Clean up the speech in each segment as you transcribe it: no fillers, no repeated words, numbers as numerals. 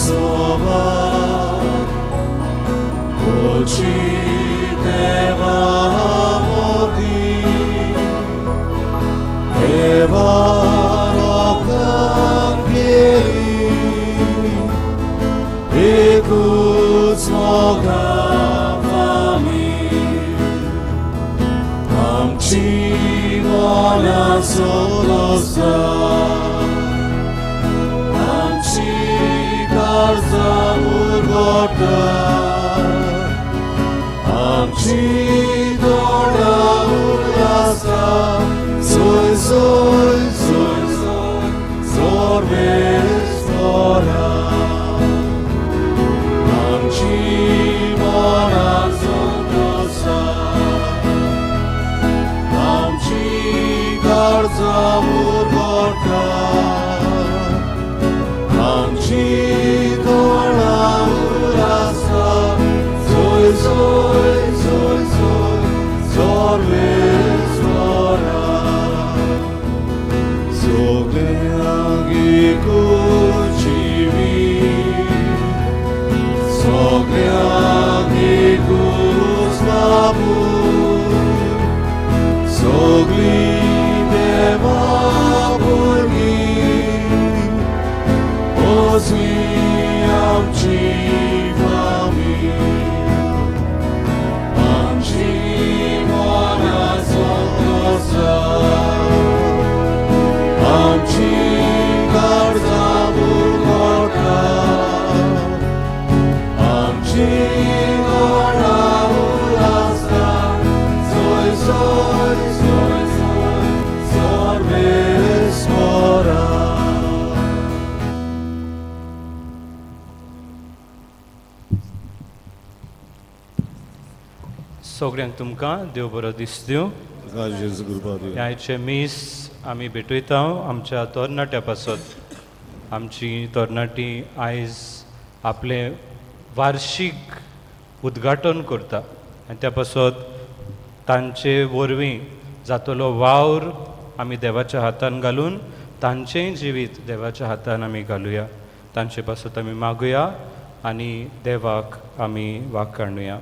सोबा कोची देवा मोदी देवा लोकांक गेली एकूच मोगा फामील आमची मनां सोदोसा आमची काळजां उरगोटा आमची तोंडां उल्लासा सोय सोय सोय सोय सोर्वेस्वरा आमची मनां सोदोसा आमची काळजां उरगोटा आमची तोंडां उल्लासा सोय सोय सोय सोय सोर्वेस्वरा सगल्यांक एकूच जिवीत सगल्यांक एकूच बापूय सगळीं देवा भुरगीं असली आमची फामील आमची मनां संतोसा आमची काळजां उरगोटा आमची तोंडां उल्लासा सोय सोय सोय सोय सोर्वेस्वरा. सगळ्यांक तुमकां देव बरो दिसदिवं. जेजू कृपा दिवं. आयचें मीस आमी भेटयता आमच्या तरणाट्या पासत. आमची तरणाटी आयज आपलें वार्शीक उद्घाटन करता आनी त्या पासत तांचे वरवीं जातलो वावर आमी देवाच्या हातान घालून तांचेंय जिवीत देवाच्या हातान आमी घालुया. तांचे पासत आमी मागुया आनी देवाक आमी वाखाणुया.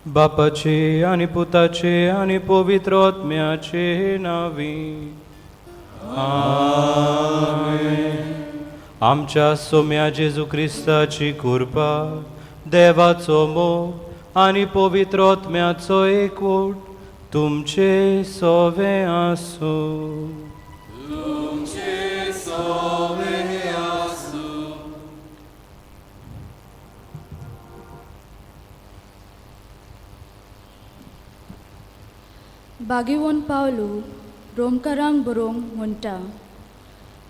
बापाचे आनी पुताचे आनी पवित्र आत्म्याचे नांवी आमेन. आमच्या सोम्या जेजू क्रिस्ताची कृपा, देवाचो मोग आनी पवित्र आत्म्याचो एकवट तुमचे सोवे आसूं. तुमचे सोवे आसूं. बागेवन पावलू रोमकारांक बरोवंक म्हणटा,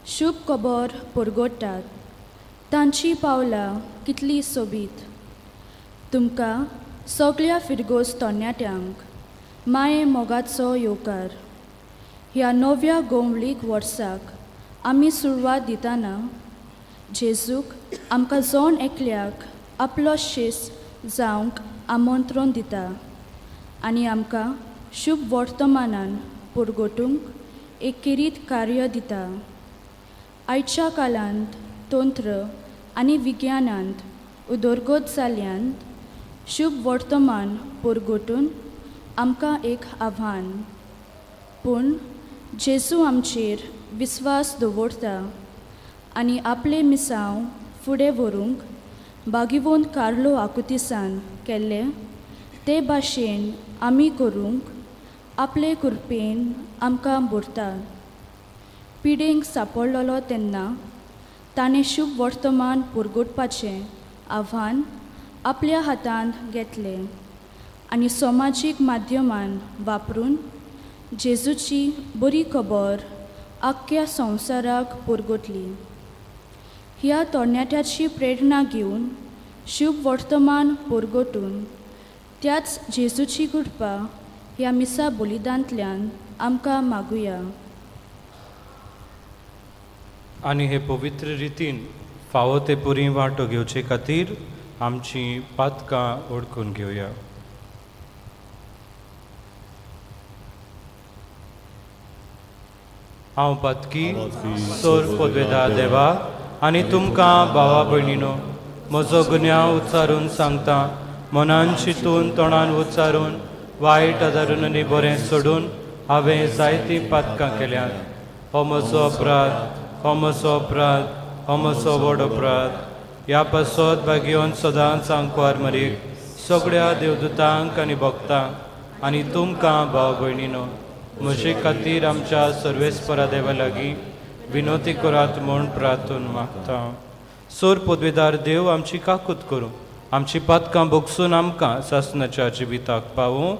शुभ खबर परगटात तांचीं पावलां कितलीं सोबीत. तुमकां सगल्या फिरगोज तरणाट्यांक माये मोगाचो येवकार. ह्या नव्या गोंवळीक वर्साक आमी सुरवात दितना जेजूक आमकां जण एकल्याक आपलो शिस जावंक आमंत्रण दिता आनी आमकां शुभ वर्तमानान परगटूंक एक खेरीत कार्य दिता. आयच्या काळांत तंत्र आनी विज्ञानांत उदरगत जाल्ल्यान शुभ वर्तमान परगटून आमकां एक आव्हान. पूण जेजू आमचेर विस्वास दवरता आनी आपलें मिसांव फुडें व्हरूंक बागिवोन कार्लो आकुतिसान केल्लें ते भाशेन आमी करूंक आपले कृपेन आमकां भरता. पिडेंक सांपडलेलो तेन्ना ताणें शुभ वर्तमान परगटपाचें आव्हान आपल्या हातांत घेतलें आनी समाजीक माध्यमान वापरून जेजूची बरी खबर आख्ख्या संवसाराक परगटली. ह्या तरणाट्याची प्रेरणा घेवन शुभ वर्तमान परगटून त्याच जेजूची कृपा ह्या मिसा बलिदांतल्यान आमकां मागुया. आनी हे पवित्र रितीन फावो ते पुरी वांटो घेवचे खातीर आमची पातकां ओळखून घेवया. हांव पातकी, सोर पदवेदा देवा, आनी तुमकां भावा भयणीनो म्हजो गुन्यांव उच्चारून सांगता, मनान चिंतून तोंडान उच्चारून वायट आदारून आनी बरें सोडून हांवें जायतीं पातकां केल्यांत. हो म्हजो अपराध, हो म्हजो अपराध, हो म्हजो व्हड अपराध. ह्या पासत भागयोन सदांच आंकवार मरीक सगळ्या देवदूतांक आनी भक्तांक आनी तुमकां भाव भयणीनो म्हजे खातीर आमच्या सर्वेस्परा देवा लागीं विनोती करात म्हूण प्रार्थून मागता. सोर पदवेदार देव आमची काकूत करूं, आमची पातकां भोगसून आमकां सासणाच्या जिविताक पावूं.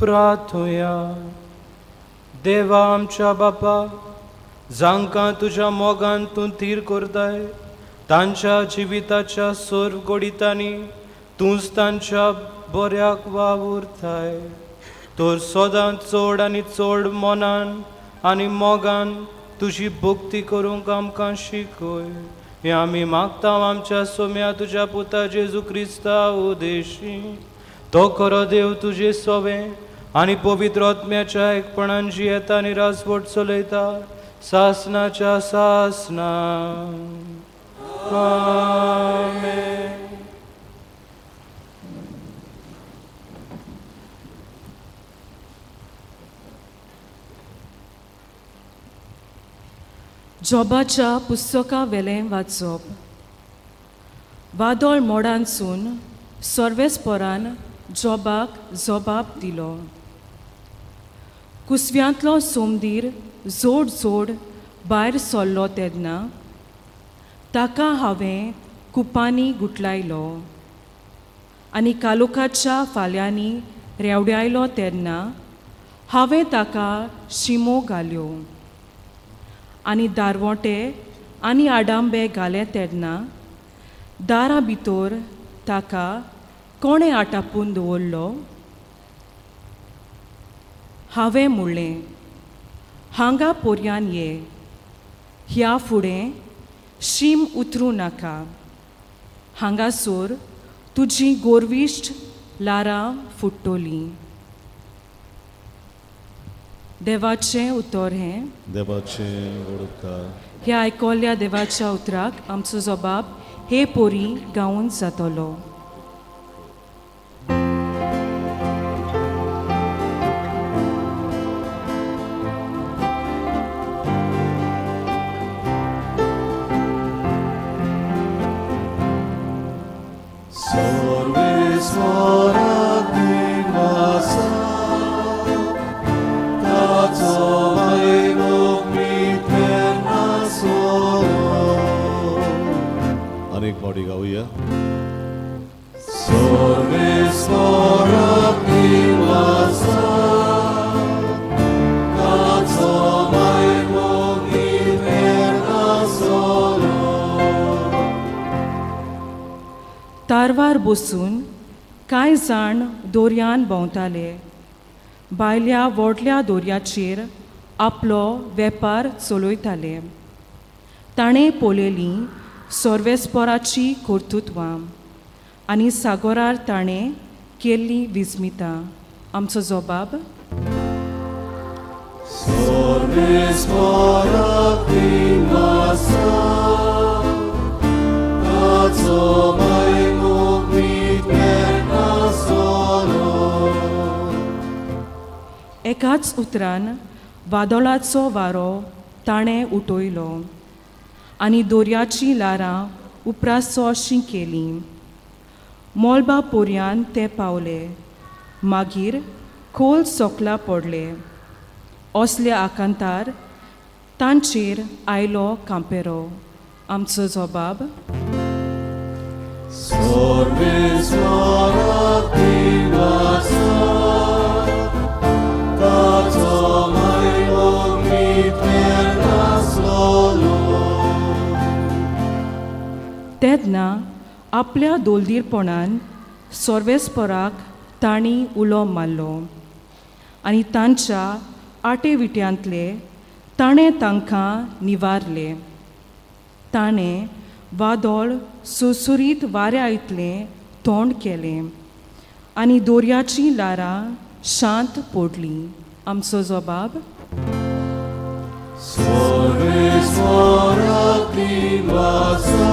प्रार्थुया. देवा आमच्या बापा, जांकां तुज्या मोगान तूं थीर करताय तांच्या जिविताच्या सर्व गोडितांनी तूंच तांच्या बऱ्याक वावुरताय. तर सदां चड आनी चड मनान आनी मोगान तुजी भक्ती करूंक आमकां शिकय. हें आमी मागता आमच्या सोम्या तुज्या पुता जेजू क्रिस्ता उदेशी. तो खरो देव तुजे सोवें आनी पवित्र आत्म्याच्या एकपणान जियेता आनी राजवट चलयता सासनाच्या सासना. आमेन. जोबाच्या पुस्तका वेलें वाचप. वादळ मोडानसून सर्वेस्परान जोबाक जबाब दिलो. कुसव्यांतलो सोमदीर जोड जोड भायर सरलो तेन्ना ताका हांवें कुपांनी गुटलायलो आनी कालोखाच्या फाल्यांनी रेवडायलो तेन्ना हांवें ताका शिमो घाल्यो आनी दारवोटे आनी आडांबे घाले तेन्ना दारां भितर ताका कोणें आटापून दवरलो. हांवें म्हणलें, हांगा पोरयान ये, ह्या फुडें शीम उतरूं नाका, हांगासर तुजी गोरविश्ट लारां फुट्टलीं. देवाचें उतर हें. देवाचें व्हड उपकार. ह्या आयकल्ल्या देवाच्या उतराक आमचो जबाब हे पोरी गावून जातलो. सर्वेस्वराक निवासा, ताचो महिमो नासलो. अनेक फावटी गावया. सर्वेस्वराक निवासा, ताचो महिमो नासलो. तारवार बसून कांय जाण दोरयान भोंवताले. भायल्या व्हडल्या दोरयाचेर आपलो वेपार चलयताले. ताणें पळयलीं सर्वेस्पराची कर्तुत्वां आनी सागोरार ताणें केल्लीं विस्मितां. आमचो जबाब. सर्वेस्वराक निवासा, ताचो महिमो नासलो. एकाच उतरान वादळाचो वारो ताणें उठयलो आनी दोरयाचीं ल्हारां उपरासो अशीं केलीं. मोलबा पोरयान ते पावले, मागीर खोल सोकला पडले. असल्या आकांतार तांचेर आयलो कांपेरो. आमचो जबाब. सर्वेस्वराक निवासा, ताचो महिमो नासलो. तेन्ना आपल्या दोलदीरपणान सर्वेस्पराक तांणी उलो मारलो आनी तांच्या आटेविट्यांतले ताणें तांकां निवारले. ताणें वादळ सुरसुरीत वाऱ्या इतलें तोंड केलें आनी दोरयाचीं ल्हारां शांत पडलीं. आमचो जबाब. सर्वेस्वराक निवासा,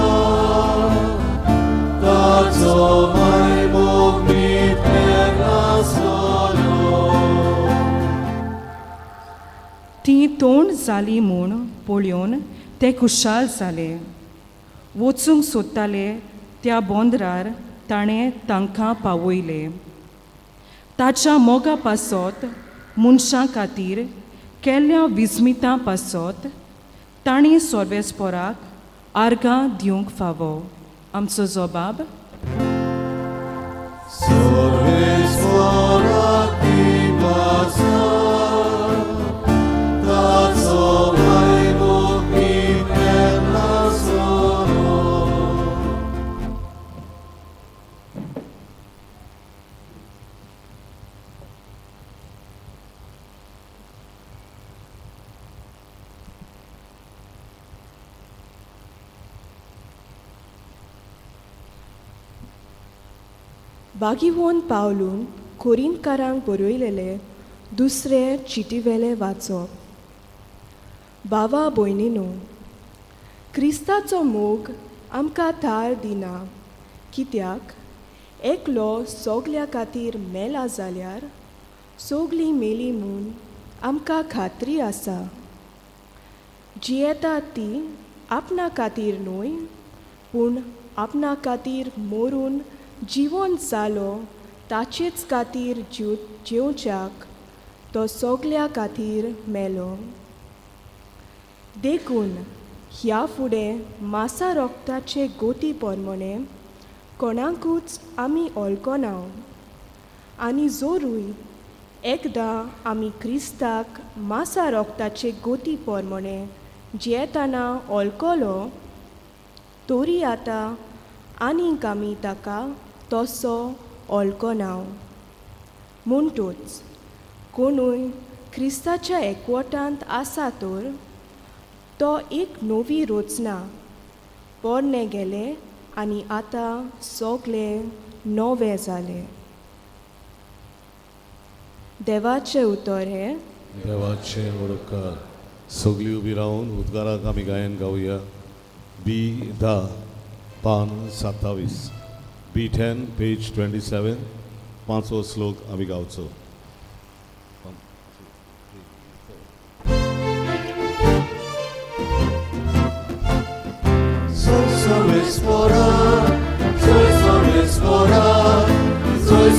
ताचो महिमो नासलो. तीं तोंड जालीं म्हूण पळोवन ते खुशाल जाले. वचूंक सोदताले त्या बोंदरार ताणें तांकां पावयले. ताच्या मोगा पासत मनशां खातीर केल्ल्या विस्मितां पासत तांणी सर्वेस्पराक आर्गां दिवंक फावो. आमचो जबाब. सर्वेस्वराक निवासा, ताचो महिमो नासलो. बागिवोन पावलून कोरिंतकारांक बरयलेलें दुसरे चिटीवेलें वाचप. बाबा भयणीनो, क्रिस्ताचो मोग आमकां थार दिना, कित्याक एकलो सोगल्या खातीर मेला जाल्यार सोगलीं मेली म्हूण आमकां खात्री आसा. जियेता ती आपणा खातीर न्हय, पूण आपणा खातीर मरून जिवन जालो ताचेच खातीर जिवच्याक तो सोगल्या खातीर मेलो. देखून ह्या फुडें मासा रोगताचे गोती परमणे कोणाकूच आमी ओळखना, आनी जोरूय एकदां आमी क्रिस्ताक मासा रोगताचे गोती परमणे जियेतना ओळखलो, तरी आतां आनीक आमी ताका तसो ओळखना. म्हणटूच कोणूय क्रिस्ताच्या एकवटांत आसा तर तो एक नवी रचना, पोरणे गेले आनी आतां सगळें नवें जालें. देवाचें उतर हें. देवाचें उपकार. सगळीं उबी रावन उद्गाराक आमी गायन गावया. बी 10 पान 27, बी 10 पेज 27, पांचवो श्लोक आमी गावचो. Soy sorvespora, soy sorvespora, soy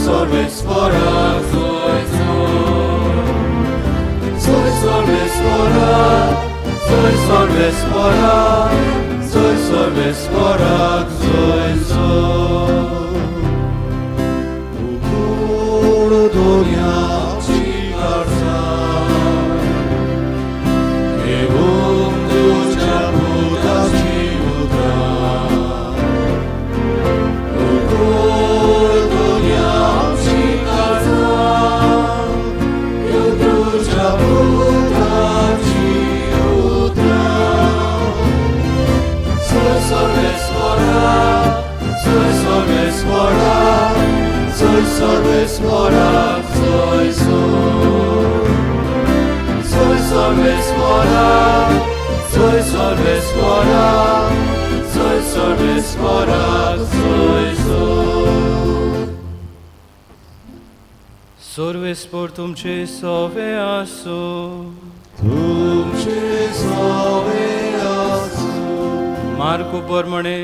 soy sorvespora, soy sorvespora, soy sorvespora, soy soy. उघड दोन्याची काळजां, घेवन तुज्या पुताची उतरां. उघड दोन्याची काळजां, घेवन तुज्या पुताची उतरां. Soy sorvespora, soy sorvespora, soy sorvespora, soy soy. Soy sorvespora, soy sorvespora, soy sorvespora, soy soy. सर्वेस्पोर तुमचे सोवे आसूं. तुमचे सोवे आसूं. मार्कू प्रमाणे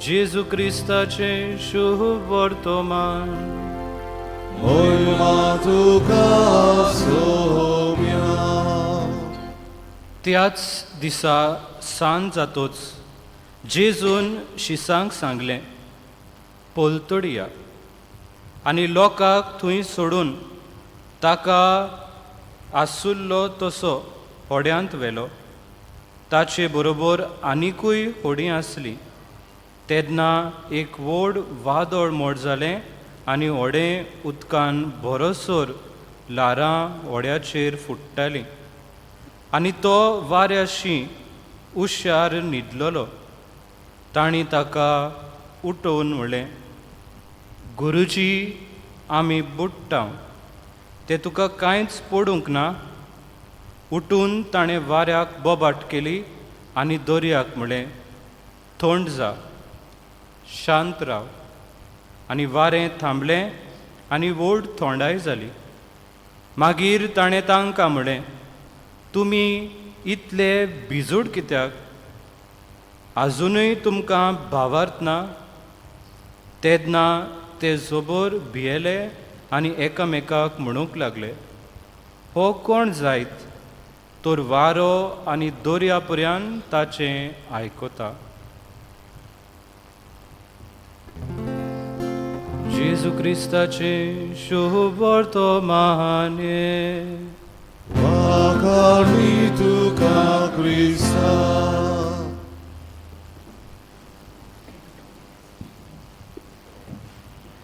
जेजू क्रिस्ताचें शुभ वर्तमान. महिमा तुका सोम्या. त्याच दिसा सांज जातोच जेजून शिसांक सांगलें, पलतडया. आनी लोकांक थंय सोडून ताका आसुल्लो तसो होड्यांत व्हेलो. ताचे बरोबर आनिकूय होडीं आसलीं. तेन्ना एक व्हड वादळ मोड जालें आनी होडें उदकान भरोसर ल्हारां होड्याचेर फुट्टालीं, आनी तो वाऱ्याशी हुशार न्हिदलेलो. तांणी ताका उठोवन म्हणलें, गुरुजी, आमी बुडटा, तें तुका कांयच पडूंक ना? उठून ताणें वाऱ्याक बोबाट केली आनी दर्याक म्हणलें, थंड जा, शांत राव. आनी वारें थांबलें आनी व्हड थोंडाय जाली. मागीर ताणें तांकां म्हणलें, तुमी इतले भिजूड कित्याक? आजुनूय तुमकां भावार्थ ना? तेन्ना ते जबर भियेले आनी एकामेकाक म्हणूंक लागले, हो कोण जायत तर वारो आनी दर्या पर्यंत ताचें आयकता? जेजू क्रिस्ताचें शुभ वर्तमान. वाखाणी तुका क्रिस्ता.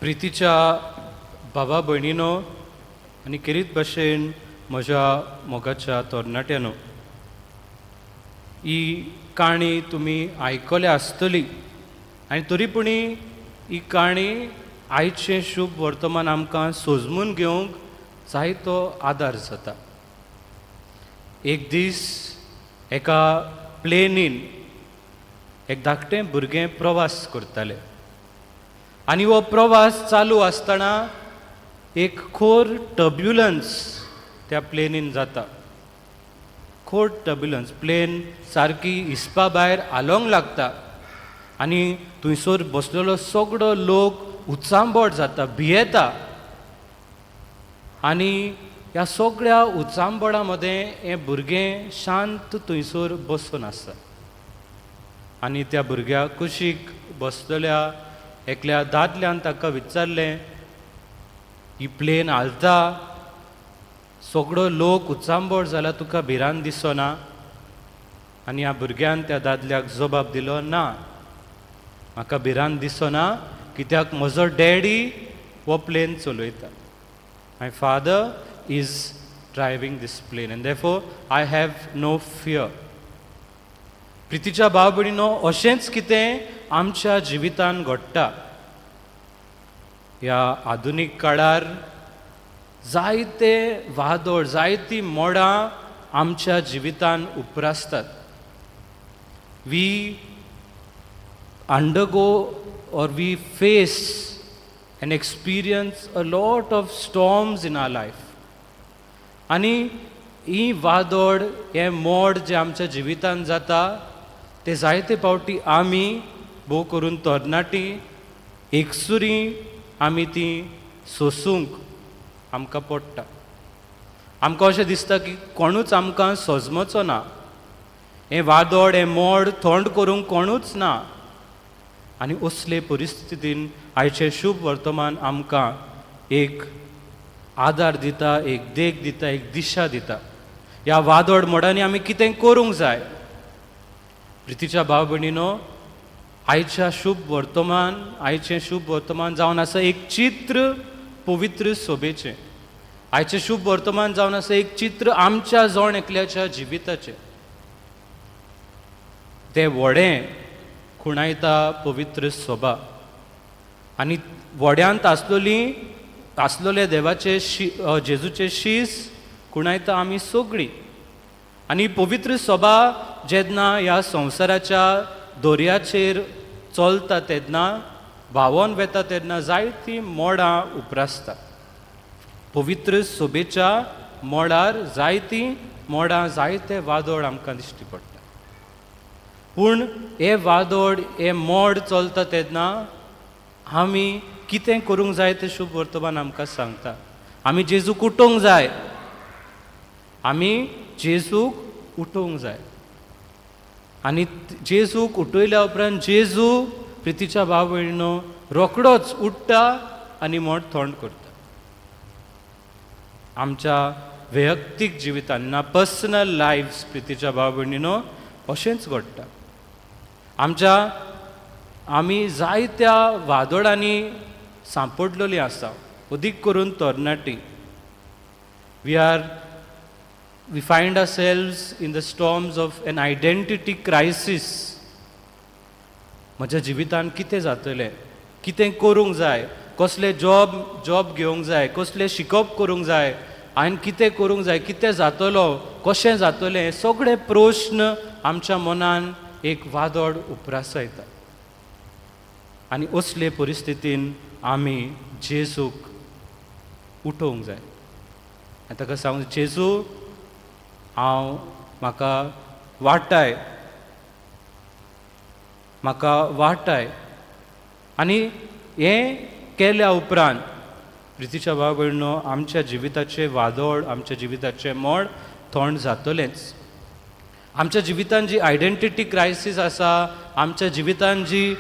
प्रितीच्या बाबा भयणीनो आनी खेरीत भशेन म्हज्या मोगाच्या तरणाट्यानो, ही काणी तुमी आयकल्या आसतली, आनी तरी पुणी ही काणी आयचें शुभ वर्तमान आमकां सोजमून घेवंक जायतो आदार जाता. एक दीस एका प्लेनीन एक धाकटें भुरगें प्रवास करतालें आनी हो प्रवास चालू आसतना एक खोर टर्ब्युलन्स त्या प्लेनीन जाता. खोर टर्ब्युलन्स, प्लेन सारकी हिसपा भायर हालोवंक लागता आनी थंयसर बसलेलो सगळो लोक उचांबळ जाता, भियेता. आनी ह्या सगळ्या उचांबळा मदें हें भुरगें शांत थंयसर बसून आसता आनी त्या भुरग्या कुशीक बसलेल्या एकल्या दादल्यान ताका विचारलें, ही प्लेन हालता, सगळो लोक उचांबळ जाला, तुका भिरांत दिसना? आनी ह्या भुरग्यान त्या दादल्याक जबाब दिलो, ना, म्हाका भिरांत दिसना, कित्याक म्हजो डॅडी हो प्लेन चलयता. My father is driving this plane and therefore I have no fear. प्रितीच्या भाव भयणीनो, अशेंच कितें आमच्या जिवितान घडटा. ह्या आधुनीक काळार जायते वादळ, जायतीं मोडां आमच्या जिवितान उप्रासतात. We undergo or we face and experience a lot of storms in our life. आनी ही वादळ, हें मोड जें आमच्या जिवितान जाता ते जायते फावटी आमी, भोव करून तरणाटी, एकसुरी आमी ती सोसूंक आमकां पडटा. आमकां अशें दिसता की कोणूच आमकां सजमचो ना, हें वादळ, हें मोड थंड करूंक कोणूच ना. आनी असले परिस्थितीन आयचें शुभ वर्तमान आमकां एक आदार दिता, एक देख दिता, एक दिशा दिता. ह्या वादळ मोडांनी आमी कितें करूंक जाय? प्रितीच्या भाव भयणीनो, आयच्या शुभ वर्तमान, आयचें शुभ वर्तमान जावन आसा एक चित्र पवित्र सोबेचें. आयचें शुभ वर्तमान जावन आसा एक चित्र आमच्या जण एकल्याच्या जिविताचें. तें व्हडें खुणायता पवित्र सोबा आनी व्हड्यांत आसलोले देवाचे शि जेजूचे शीस खुणायता आमी सगळीं. आनी पवित्र सभा जेन्ना ह्या संवसाराच्या दर्याचेर चलता तेन्ना, व्हांवोन वेता तेन्ना जायतीं मोडां उप्रासतात. पवित्र सोबेच्या मोडार जायतीं मोडां, जायते वादळ आमकां दिश्टी पडटा. पूण हें वादळ, हें मोड चलता तेन्ना आमी कितें करूंक जाय तें शुभ वर्तमान आमकां सांगता. आमी जेजूक उठोवंक जाय, आमी जेजूक उठोवंक जाय. आनी जेजूक उठयल्या उपरांत जेजू, प्रितीच्या भाव भयणीनो, रोखडोच उठ्ठा आनी मोड थंड करता. आमच्या वैयक्तीक जिवितान ना, पर्सनल लायफ्स, प्रितीच्या भाव भयणीनो, अशेंच घडटा. आमी जायत्या वादळांनी सांपडलेली आसा, अदीक करून तरणाटी. We find ourselves in the storms of an identity crisis. म्हज्या जिवितान कितें जातलें, कितें करूंक जाय, कसलें जॉब घेवंक जाय, कसलें शिकप करूंक जाय, हांवें कितें करूंक जाय, कितें जातलो, कशें जातलें, हे सगळे प्रश्न आमच्या मनान एक वादळ उप्रासयता. आनी असले परिस्थितीन आमी जेजूक उठोवंक जाय आनी ताका सांगूंक, जेजू, हांव म्हाका वाटाय, म्हाका वाटाय. आनी हें केल्या उपरांत, प्रितीच्या भाव भयणीनो, आमच्या जिविताचें वादळ, आमच्या जिविताचें मोड थंड जातलेंच. आमच्या जिवितान जी आयडेंटिटी क्रायसीस आसा, आमच्या जिवितान जी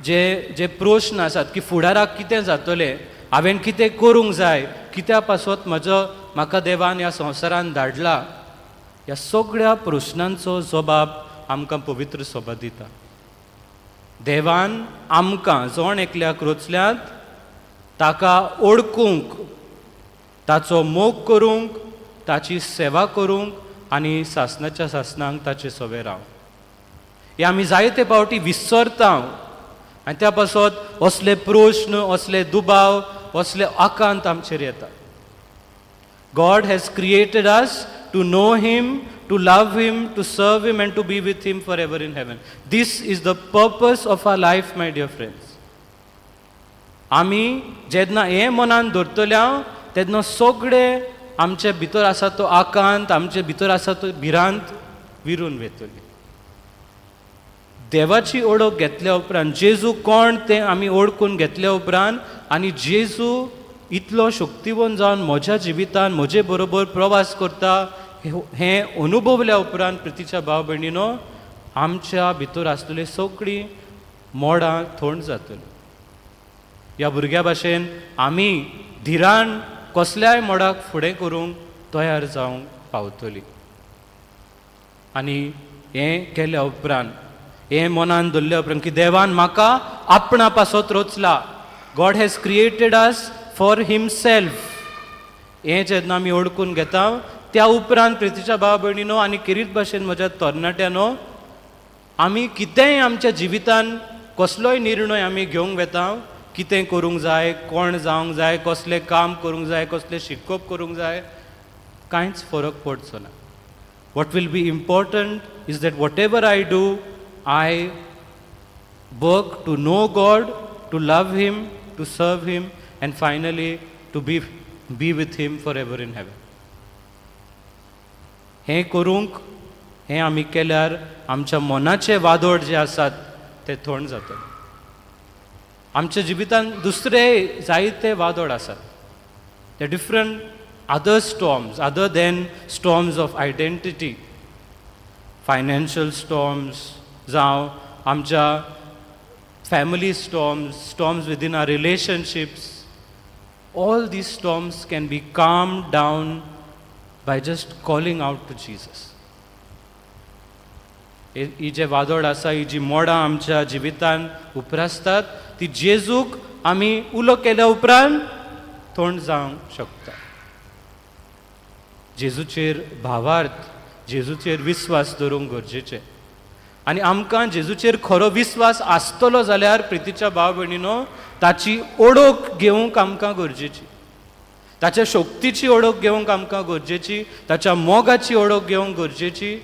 जे जे प्रश्न आसात की फुडाराक कितें जातलें, हांवें कितें करूंक जाय, कित्या पासत म्हाका देवान ह्या संवसारान धाडला, ह्या सगळ्या प्रश्नांचो जबाब आमकां पवित्र सोबा दिता. देवान आमकां जण एकल्याक रचल्यात ताका ओळखूंक, ताचो मोग करूंक, ताची सेवा करूंक आनी सासनाच्या सासनांक ताचे सवे राव. हे आमी जायते फावटी विसरता आनी त्या पासत असले प्रश्न, असले दुबाव, असले आकांत आमचेर येता. God has created us to know Him, to love Him, to serve Him, and to be with Him forever in heaven. This is the purpose of our life, my dear friends. आमी जेन्ना हें मनान धरतले तेन्ना सगळे आमचे भितर आसा तो आकांत, आमचे भितर आसा तो भिरांत विरून वयतली. देवाची ओळख घेतल्या उपरांत, जेजू कोण तें आमी ओळखून घेतल्या उपरांत आनी जेजू इतलो शक्तिवंत जावन म्हज्या जिवितान म्हजे बरोबर प्रवास करता हें अनुभवल्या उपरांत, प्रितीच्या भाव भयणीनो, आमच्या भितर आसलेली सगळीं मोडां थंड जातली. ह्या भुरग्या भाशेन आमी धिरान कसल्याय मोडाक फुडें करूंक तयार जावंक पावतली. आनी हें केल्या उपरांत, हें मनान धरल्या उपरांत की देवान म्हाका आपणा पासत रचला, God has created us for Himself, हें जेन्ना आमी ओळखून घेता त्या उपरांत, प्रितीच्या भाव भयणीनो आनी खेरीत भाशेन म्हज्या तरणाट्यानो, आमी कितेंय आमच्या जिवितान कसलोय निर्णय आमी घेवंक वेता, कितें करूंक जाय, कोण जावंक जाय, कसलें काम करूंक जाय, कसलें शिकप करूंक जाय, कांयच फरक पडचो ना. What will be important is that whatever I do, I work to know God, to love Him, to serve Him, and finally to be with Him forever in heaven. हें करूंक, हें आमी केल्यार आमच्या मनाचे वादोळ जे आसात ते थंड जातले. आमच्या जिवितांत दुसरे जायते वादळ आसात. ते different other storms other than storms of identity, financial storms जावं आमच्या family storms, storms within our relationships, all these storms can be calmed down by just calling out to Jesus. ही जे वादळ आसा, ही जी मोडां आमच्या जिवितान उप्रासतात, ती जेजूक आमी उलो केल्या उपरांत थंड जावंक शकता. जेजूचेर भावार्थ, जेजूचेर विस्वास दवरूंक गरजेचें. आनी आमकां जेजूचेर खरो विस्वास आसतलो जाल्यार, प्रितीच्या भाव भयणीनो, ताची ओळख घेवंक आमकां गरजेची, ताच्या शक्तीची ओळख घेवंक आमकां गरजेची, ताच्या मोगाची ओळख घेवंक गरजेची,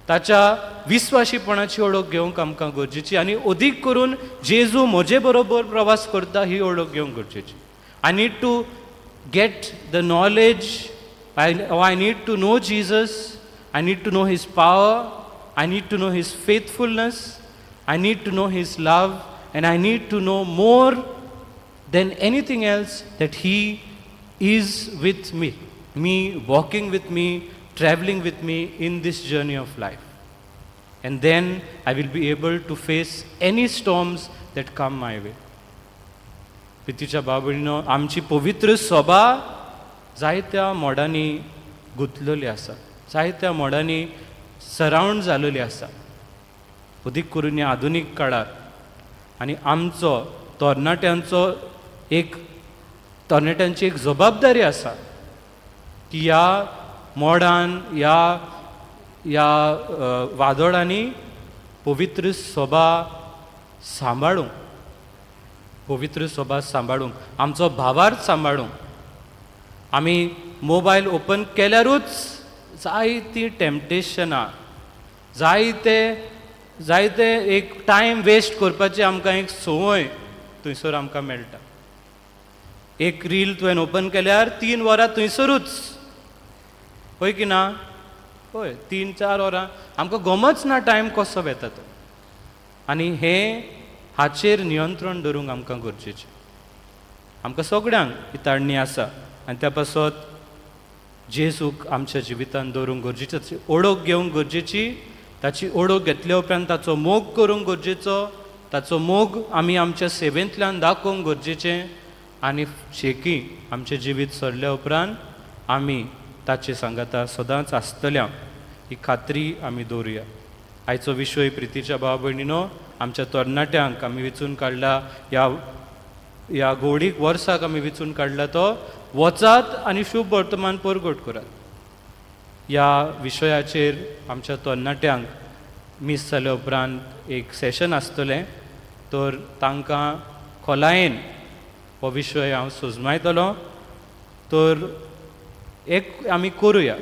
ताच्या विस्वाशीपणाची ओळख घेवंक आमकां गरजेची आनी अदीक करून जेजू म्हजे बरोबर प्रवास करता ही ओळख घेवंक गरजेची. I need to get the knowledge, I need to know Jesus, I need to know His power, I need to know His faithfulness, I need to know His love, and I need to know more than anything else that He is with me, walking with me, traveling with me in this journey of life. And then I will be able to face any storms that come my way. प्रितीच्या भाव, आमची पवित्र सभा जायत्या मोडांनी गुंतलेली आसा, जायत्या मोडांनी surround जालेली आसा, अदीक करून ह्या आधुनीक काळार. आनी आमचो तरणाट्यांचो एक तरणाट्यांची एक जबाबदारी आसा की ह्या मोडान, ह्या ह्या वादळांनी पवित्र सभा सांबाळूंक, पवित्र सभा सांबाळूंक, आमचो भावार्थ सांबाळूंक. आमी मोबायल ओपन केल्यारूच जायतीं टेम्पटेशनां, जायते जायते एक टायम वेस्ट करपाची आमकां एक संवय थंयसर आमकां मेळटा. एक रील तुवें ओपन केल्यार 3 वरां थंयसरूच, हय की ना? हय, 3-4 वरां आमकां गमच ना टायम कसो वेता तो. आनी हें हाचेर नियंत्रण दवरूंक आमकां गरजेचें. आमकां सगळ्यांक ही ताळणी आसा आनी त्या पासत जेजूक आमच्या जिवितांत दवरूंक गरजेचें, ताची ओळख घेवंक गरजेची. ताची ओळख घेतल्या उपरांत ताचो मोग करूंक गरजेचो, ताचो मोग आमी आमच्या सेवेंतल्यान दाखोवंक गरजेचें आनी शेकी आमचें जिवीत सरल्या उपरांत आमी ताचे सांगाता सदांच आसतल्या ही खात्री आमी दवरुया. आयचो विशय, प्रितीच्या भाव भयणीनो, आमच्या तरणाट्यांक आमी विचून काडला, ह्या ह्या गोडीक वर्साक आमी विचून काडला तो वचात आनी शुभ वर्तमान परगट करात. ह्या विशयाचेर आमच्या तरणाट्यांक मीस जाल्या उपरांत एक सेशन आसतलें, तर तांकां खोलायेन हो विशय हांव सुजमायतलो. तर एक आमी करुया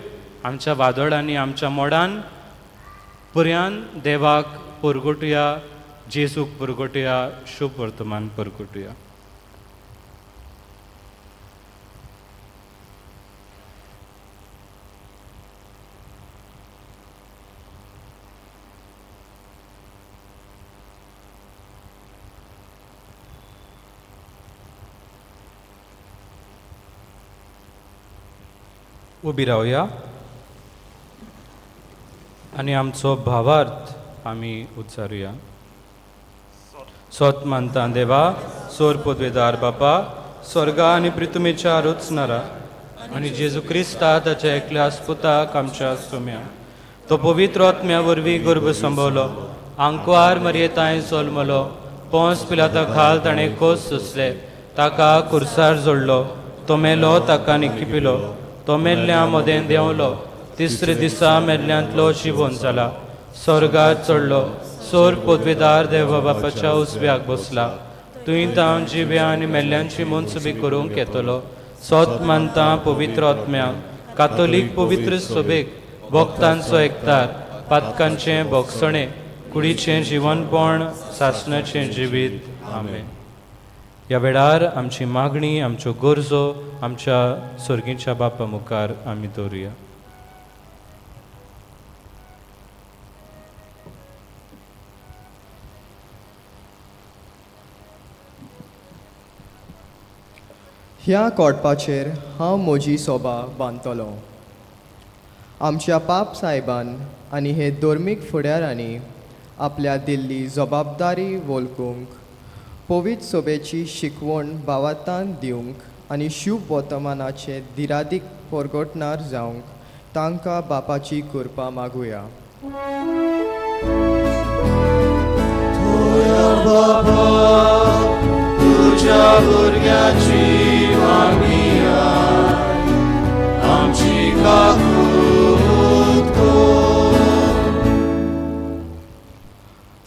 आमच्या वादळांनी, आमच्या मोडान पर्यान देवाक परगटुया, जेजूक परगटुया, शुभ वर्तमान परगटुया. उबी रावया आनी आमचो भावार्थ आमी उच्चारुया. सोत मानता देवा, सोर पदवेदार बापा, स्वर्गा आनी पृथ्वीच्या रचणारा आनी जेजू क्रिस्ता ताच्या एकल्या आस्पुताक आमच्या सोम्या, तो पवित्र आत्म्या वरवीं गर्भ संभवलो, आंकवार मरयेतांय जल्मलो, पोंस पिलाता खाल ताणें खोस सोंसले, ताका कुर्सार जोडलो, तो मेलो, ताका निकिपिलो, तो मेल्ल्या मदें देंवलो, तिसरे दिसा मेल्ल्यांतलो जिवोन जाला, स्वर्गार चडलो, सोर पदवेदार देवा बापाच्या उजव्याक बसला, तुंय तावन जिव्या आनी मेल्ल्यांची मनसुबी करूंक येतलो. सोत मानता पवित्र आत्म्याक, कातोलीक पवित्र सोबेक, भक्तांचो एकतार, पातकांचें भोगसणें, कुडीचें जिवनपण, सासणाचें जिवीत. आमेन. ह्या वेळार आमची मागणी, आमच्यो गरजो आमच्या सर्गीच्या बापा मुखार आमी दवरुया. ह्या कोटपाचेर हांव म्हजी सोबा बांदतलो. आमच्या पाप सायबान आनी हे धर्मीक फुडारांनी आपल्या दिल्ली जबाबदारी वळखूंक, पवित्र सोबेची शिकवण भावातान दिवंक आनी शुभ वर्तमानाचे दिरादीक परगटणार जावंक तांकां बापाची कृपा मागुया. तुज्या भुरग्याची मागणी आमची काकूत कर.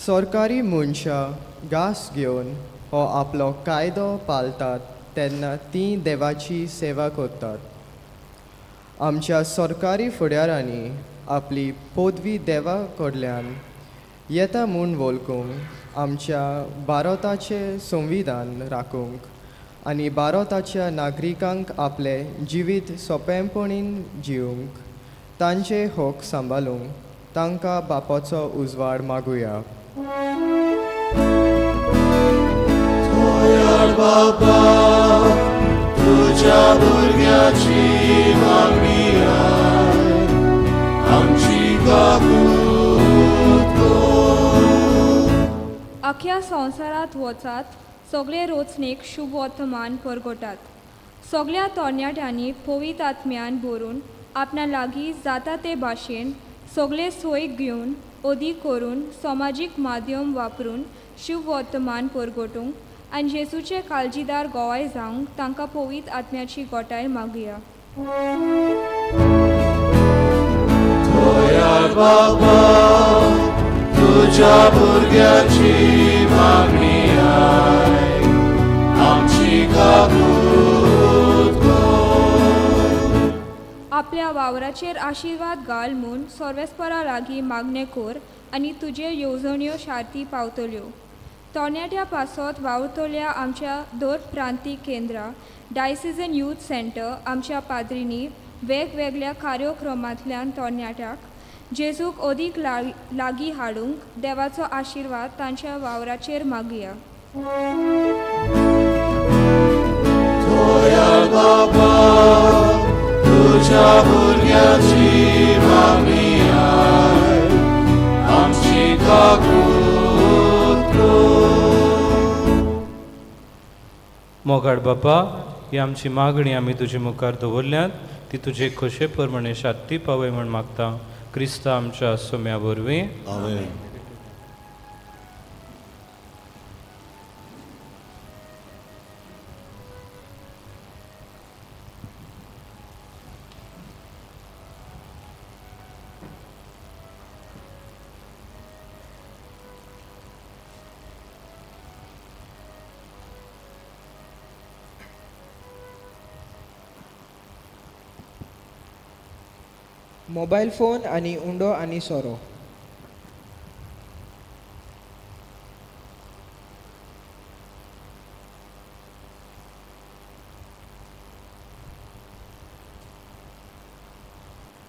सरकारी मनशां घास घेवन हो आपलो कायदो पाळटात तेन्ना तीं देवाची सेवा करतात. आमच्या सरकारी फुडारांनी आपली पदवी देवा कडल्यान येता म्हूण वळखूंक, आमच्या भारताचें संविधान राखूंक आनी भारताच्या नागरिकांक आपलें जिवीत सोंपेपणीन जिवंक तांचे हक सांबाळूंक तांकां बापाचो उजवाड मागुया. बापा, तुज्या भुरग्याची मागणी आमची काकूत कर. अख्ख्या संवसारांत वचात, सगळे रोचणेक शुभ वर्तमान परगटात. सगळ्या तरणाट्यांनी पवित्र आत्म्यान भरून आपणा लागीं जाता ते भाशेन सगळे सोय घेवन अदीक करून समाजीक माध्यम वापरून शुभ वर्तमान परगटूंक आनी जेजूचे काळजीदार गोवाय जावंक तांकां पवित्र आत्म्याची गोटाय मागुया. बापा, तुज्या भुरग्याची मागणी आमची काकूत कर. आपल्या वावराचेर आशिर्वाद घाल म्हूण सर्वेस्परा लागीं मागणें कर आनी तुजे येवजण्यो शार्ती पावतल्यो. तरणाट्या पासत वावुरतल्या आमच्या दर प्रांतीक केंद्रां, डायसिजन यूथ सेंटर, आमच्या पाद्रींनी वेगवेगळ्या कार्यक्रमांतल्यान तरणाट्याक जेजूक अदीक लागीं हाडूंक देवाचो आशिर्वाद तांच्या वावराचेर मागुया. बापा, तुज्या भुरग्याची मागणी आमची काकूत कर. मोगाड बापा, ही आमची मागणी आमी तुजे मुखार दवरल्यात, ती तुजे खोशे प्रमाणे शांती पावय म्हूण मागता, क्रिस्ता आमच्या सोम्या वरवीं. आमेन. मोबायल फोन आनी उंडो आनी सोरो.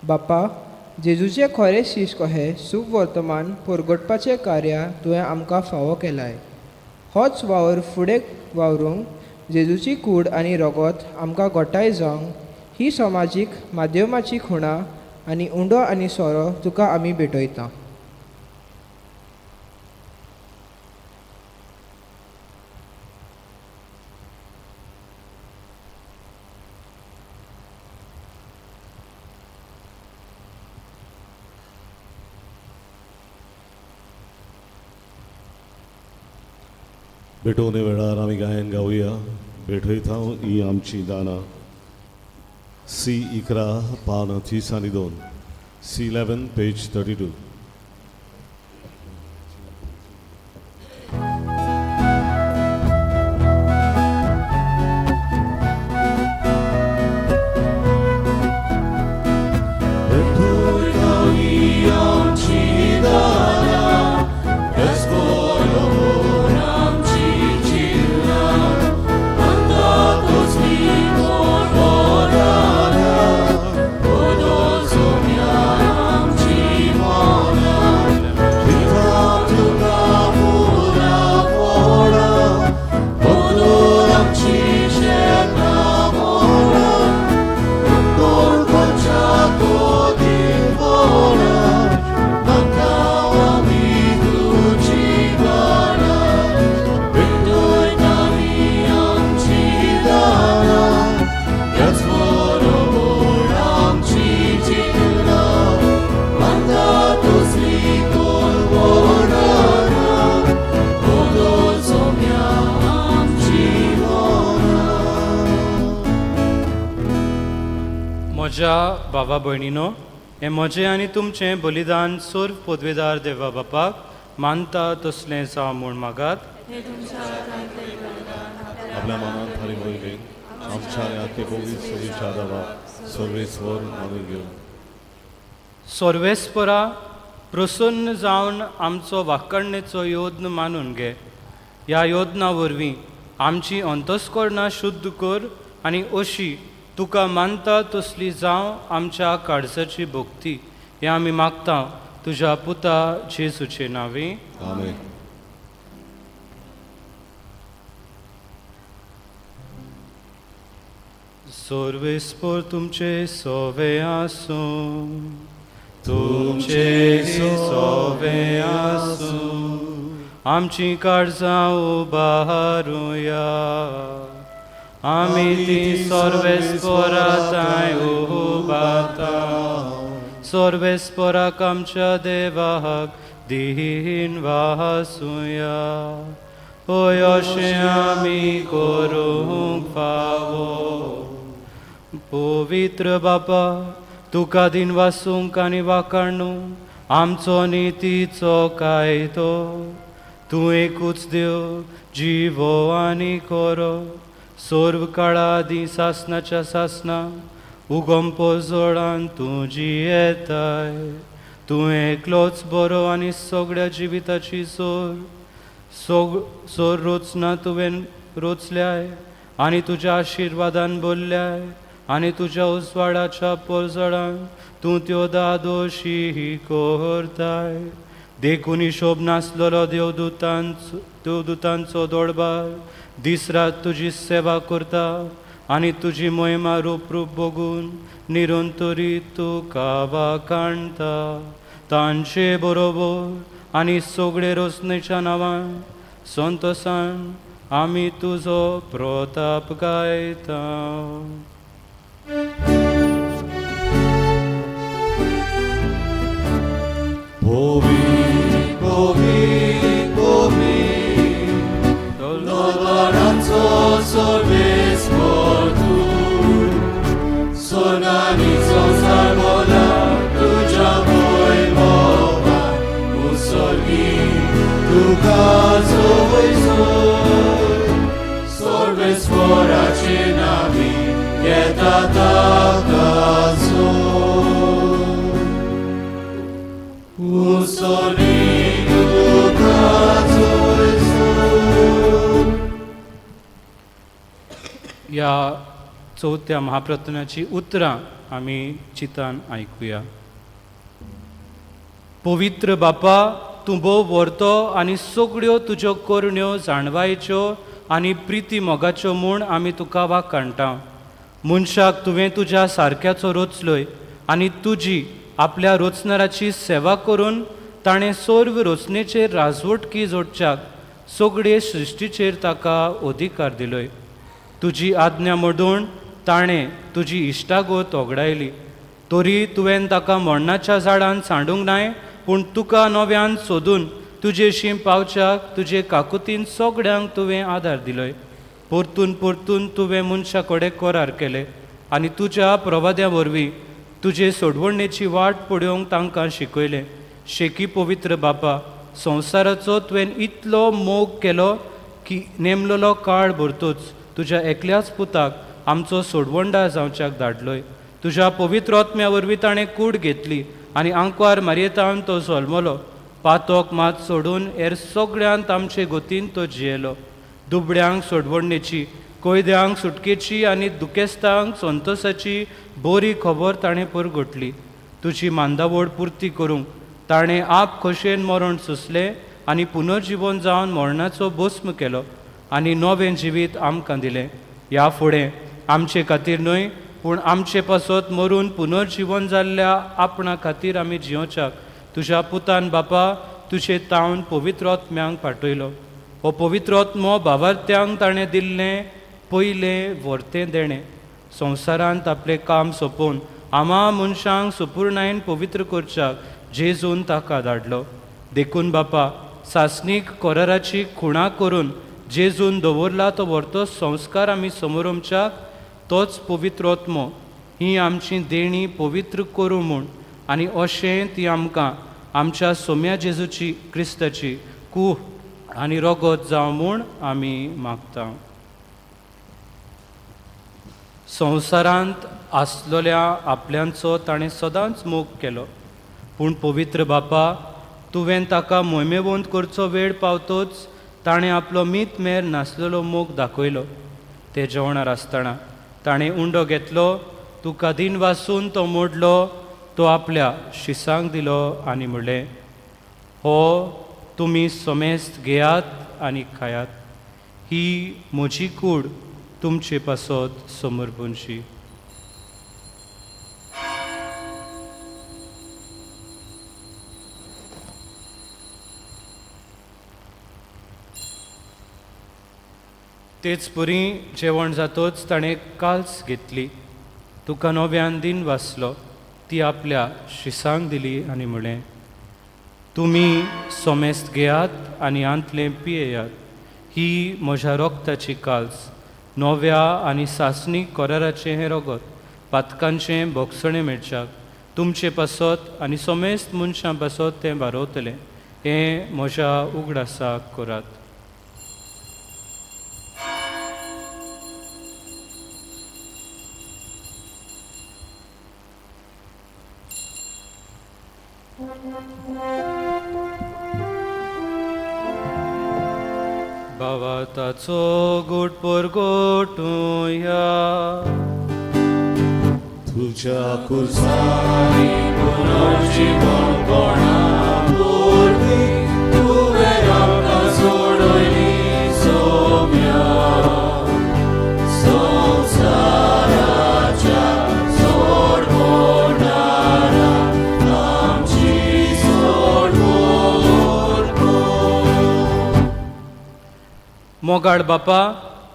बापा, जेजूचे खरे शीश कहे सुवर्तमान परगटपाचें कार्य तुवें आमकां फावो केलाय. होच वावर फुडें वावरूंक जेजूची कूड आनी रगत आमकां घोटाय जावंक ही समाजीक माध्यमाची खुणा आनी उंडो आनी सोरो तुका आमी भेटयता. भेटोवणे वेळार आमी गायन गावया. भेटयता ही आमची दानां. सी 11 पान 32, C 11 page 32. म्हज्या भावा भयणीनो, हें म्हजें आनी तुमचें बलिदान सर्व पदवेदार देवा बापाक मानता तसलें जावं म्हूण मागात. आपल्या मनात थारी वयली आमच्या ह्या पवित्र सवीच्या देवा सर्वेस्वर मानून घेवन. सर्वेस्परा प्रसन्न जावन आमचो वाकणणेचो योद्न मानून घे. ह्या योजना वरवीं आमची अंतस्करणां शुद्ध कर आनी अशी तुका मानता तसली जावं आमच्या काळजाची भक्ती. हें आमी मागता तुज्या पुता जेजूचे नांवी. आमेन. सर्वेस्पर तुमचे सोवे आसूं, तुमचे सोवे आसूं. आमची काळजां उबारुया, आमी ती सर्वेस्परा तांय उबाता. सर्वेस्पराक आमच्या देवाक दीन वासुया. होय अशें आमी करूंक फावो. पवित्र बापा, तुका दिन वासूंक आनी वाकाणू आमचो नितीचो कायदो. तूं एकूच देव जिवो आनी खरो, सर्व काळा सासनाच्या सासना उगम पोजोळान तूं जियेताय. तूं एकलोच बरो आनी सगळ्या जिविताची सोर सोर रोचना तुवें रोचल्याय आनी तुज्या आशिर्वादान बोल्ल्याय आनी तुज्या उजवाडाच्या पोरजळान तूं त्यो दादोशी करताय. देखून हिशोब नासलेलो देवदुतांचो दोडबार दीस रात तुजी सेवा करता आनी तुजी मोहिमा रूप रूप बघून निरंतरी तुका वाखाणता. तांचे बरोबर आनी सगळे रोसनेच्या नांवान संतोसान आमी तुजो प्रताप गायता. ह्या चवथ्या महाप्रथनाची उतरां आमी चिंतान आयकुया. पवित्र बापा, तूं भोव व्हरतो आनी सगळ्यो तुज्यो करण्यो जाणवायच्यो आनी प्रिती मोगाच्यो म्हूण आमी तुका वाखाणटा. मनशाक तुवें तुज्या सारक्याचो रचलोय आनी तुजी आपल्या रचणाराची सेवा करून ताणें सर्व रचनेचेर राजवटकी जोडच्याक सगळे सृश्टीचेर ताका अधिकार दिलोय. तुजी आज्ञा मोडून ताणें तुजी इश्टागत ओगडायली, तरी तुवें ताका मरणाच्या झाडान सांडूंक नाय, पूण तुका नव्यान सोदून तुजेशी पावच्याक तुजे काकुतीन सगळ्यांक तुवें आदार दिलोय. परतून परतून तुवें मनशा कडेन करार केले आनी तुज्या प्रवाद्या वरवीं तुजे सोडवणेची वाट पळोवंक तांकां शिकयलें. शेकी पवित्र बापा, संवसाराचो तुवें इतलो मोग केलो की नेमलेलो काळ भरतूच तुज्या एकल्याच पुताक आमचो सोडवणदार जावच्याक धाडलोय. तुज्या पवित्र आत्म्या वरवीं ताणें कूड घेतली आनी आंकवार मारयेतान तो जल्मलो. पातोक मात सोडून हेर सगळ्यांत आमचे गोतीन तो जियेलो. दुबळ्यांक सोडवणेची, कैद्यांक सुटकेची आनी दुखेस्तांक संतोसाची बरी खबर ताणें परगटली. तुजी मांदावड पुर्ती करूंक ताणें आप खोशयेन मरण सोंसलें आनी पुनर्जिवन जावन मरणाचो भस्म केलो आनी नवें जिवीत आमकां दिलें. ह्या फुडें आमचे खातीर न्हय, पूण आमचे पासत मरून पुनर्जिवन जाल्ल्या आपणा खातीर आमी जियोवच्याक तुज्या पुतान बापा तुजे तावन पवित्र आत्म्यांक पाठयलो. हो पवित्र आत्मो भावार्थ्यांक ताणें दिल्लें पयलें व्हरतें देणें. संवसारांत आपलें काम सोंपोवन आमा मनशांक सुपुर्णायेन पवित्र करच्याक जेजून ताका धाडलो. देखून बापा, सासणीक कराराची खुणा करून जेजून दवरला तो व्हरतो संस्कार आमी समोरमच्याक तोच पवित्र आत्मो ही आमची देणी पवित्र करूं म्हूण आनी अशें ती आमकां आमच्या सोम्या जेजूची क्रिस्ताची कूह आनी रगत जावं म्हूण आमी मागता. संवसारांत आसलेल्या आपल्यांचो ताणें सदांच मोग केलो, पूण पवित्र बापा तुवें ताका मोहिमेवंत करचो वेळ पावतोच ताणें आपलो मीत मेर नासलेलो मोग दाखयलो. ते जेवणार आसतना ताणें उंडो घेतलो, तुका दिन वासून तो मोडलो, तो आपल्या शिसांक दिलो आनी म्हणलें, हो तुमी समेस्त घेयात आनी खायात, ही म्हजी कूड तुमचे पासत समर्पणशी. तेच परी जेवण जातोच ताणें काल्स घेतली, तुका नव्यान दिन वाचलो, ती आपल्या शिसांक दिली आनी म्हणलें, तुमी सोमेस्त घेयात आनी आंतलें पियेयात, ही म्हज्या रोगताची काल्स, नव्या आनी सासणी कराराचें हें रगत, पातकांचें भोगसणें मेळच्याक तुमचे पासत आनी सोमेस्त मनशां पासत तें बारवतलें, हें म्हज्या उगडासाक करात. भावार्थाचो गोट परगटुया, तुझ्या कुर्सानी पुनर्जीवन कोणा वरवीं तुवें आमकां सोडयली सोम्या, संवसाराच्या सोडवणारा आमची सोडवण कर. मोगाळ बापा,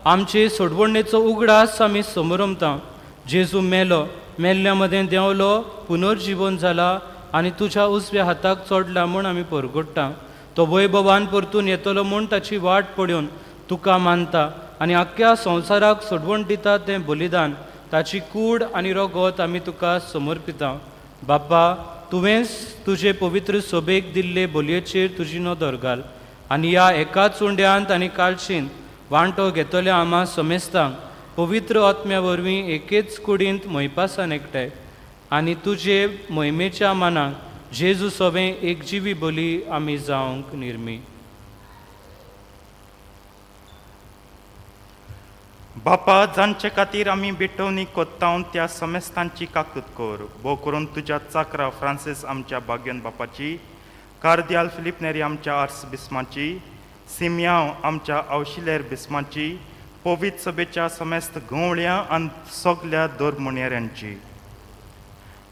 आमचे सोडवणेचो उगडास आमी समरमता. जेजू मेलो, मेल्ल्या मदें देंवलो, पुनर्जिवन जाला आनी तुज्या उजव्या हाताक चडला म्हूण आमी परगट्टा. तो वैभवान परतून येतलो म्हूण ताची वाट पळोवन तुका मानता आनी आख्ख्या संवसाराक सोडवण दिता तें बलिदान, ताची कूड आनी रगत आमी तुका समर्पिता. बापा, तुवेंच तुजे पवित्र सोबेक दिल्ले बोलयेचेर तुजी नदर घाल आनी ह्या एकाच उंड्यांत आनी कालशींत वांटो घेतल्या आमा समेस्तांक पवित्र आत्म्या वरवीं एकेच कुडींत मोयपासान एकठांय आनी तुजे मोहिमेच्या मानाक जेजू सोवें एक जिवी बोली आमी जावंक निर्मी. बापा, जांचे खातीर आमी बेटोवणी कोत्तावन त्या समेस्तांची काकूत कर. भोव करून तुज्या चाकरा फ्रांसीस आमच्या बाग्योन बापाची, कार्दियाल फिलीप नेरी आमच्या आर्स बिस्माची, सिमयांव आमच्या आवशिलेर बिस्माची, पवित्र सभेच्या समेस्त गवळ्या आनी सगल्या दोरमुणेऱ्यांची,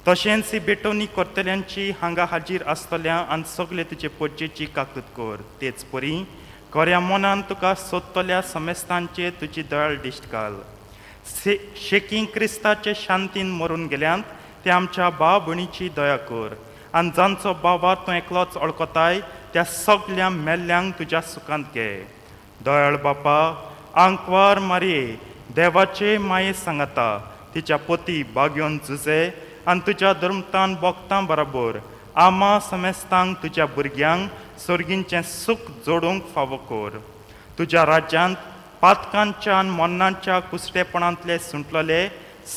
तशेंच ही बेटोवणी करतल्यांची हांगा हाजीर आसतल्या आनी सगळे तुजे पोजेची काकूत कर. तेच परी खऱ्या मनान तुका सोदतल्या समेस्तांचे तुजी दयाळ दिश्ट घाल. शेकीं क्रिस्ताचे शांतीन मरून गेल्यांत ते आमच्या भाव भयणीची दया कर आनी जांचो बाबा तूं एकलोच वळखताय त्या सगल्या मेल्ल्यांक तुज्या सुखांत घे. दयाळ बापा, आंकवार मारये देवाचे माये सांगाता तिच्या पोती बागयोन जुजे आनी तुज्या धर्मतान बोगतां बराबर आमा समेस्तांक तुज्या भुरग्यांक सर्गींचें सूख जोडूंक फावो कर. तुज्या राज्यांत पातकांच्या आनी मरणाच्या कुसटेपणांतले सुंटलेले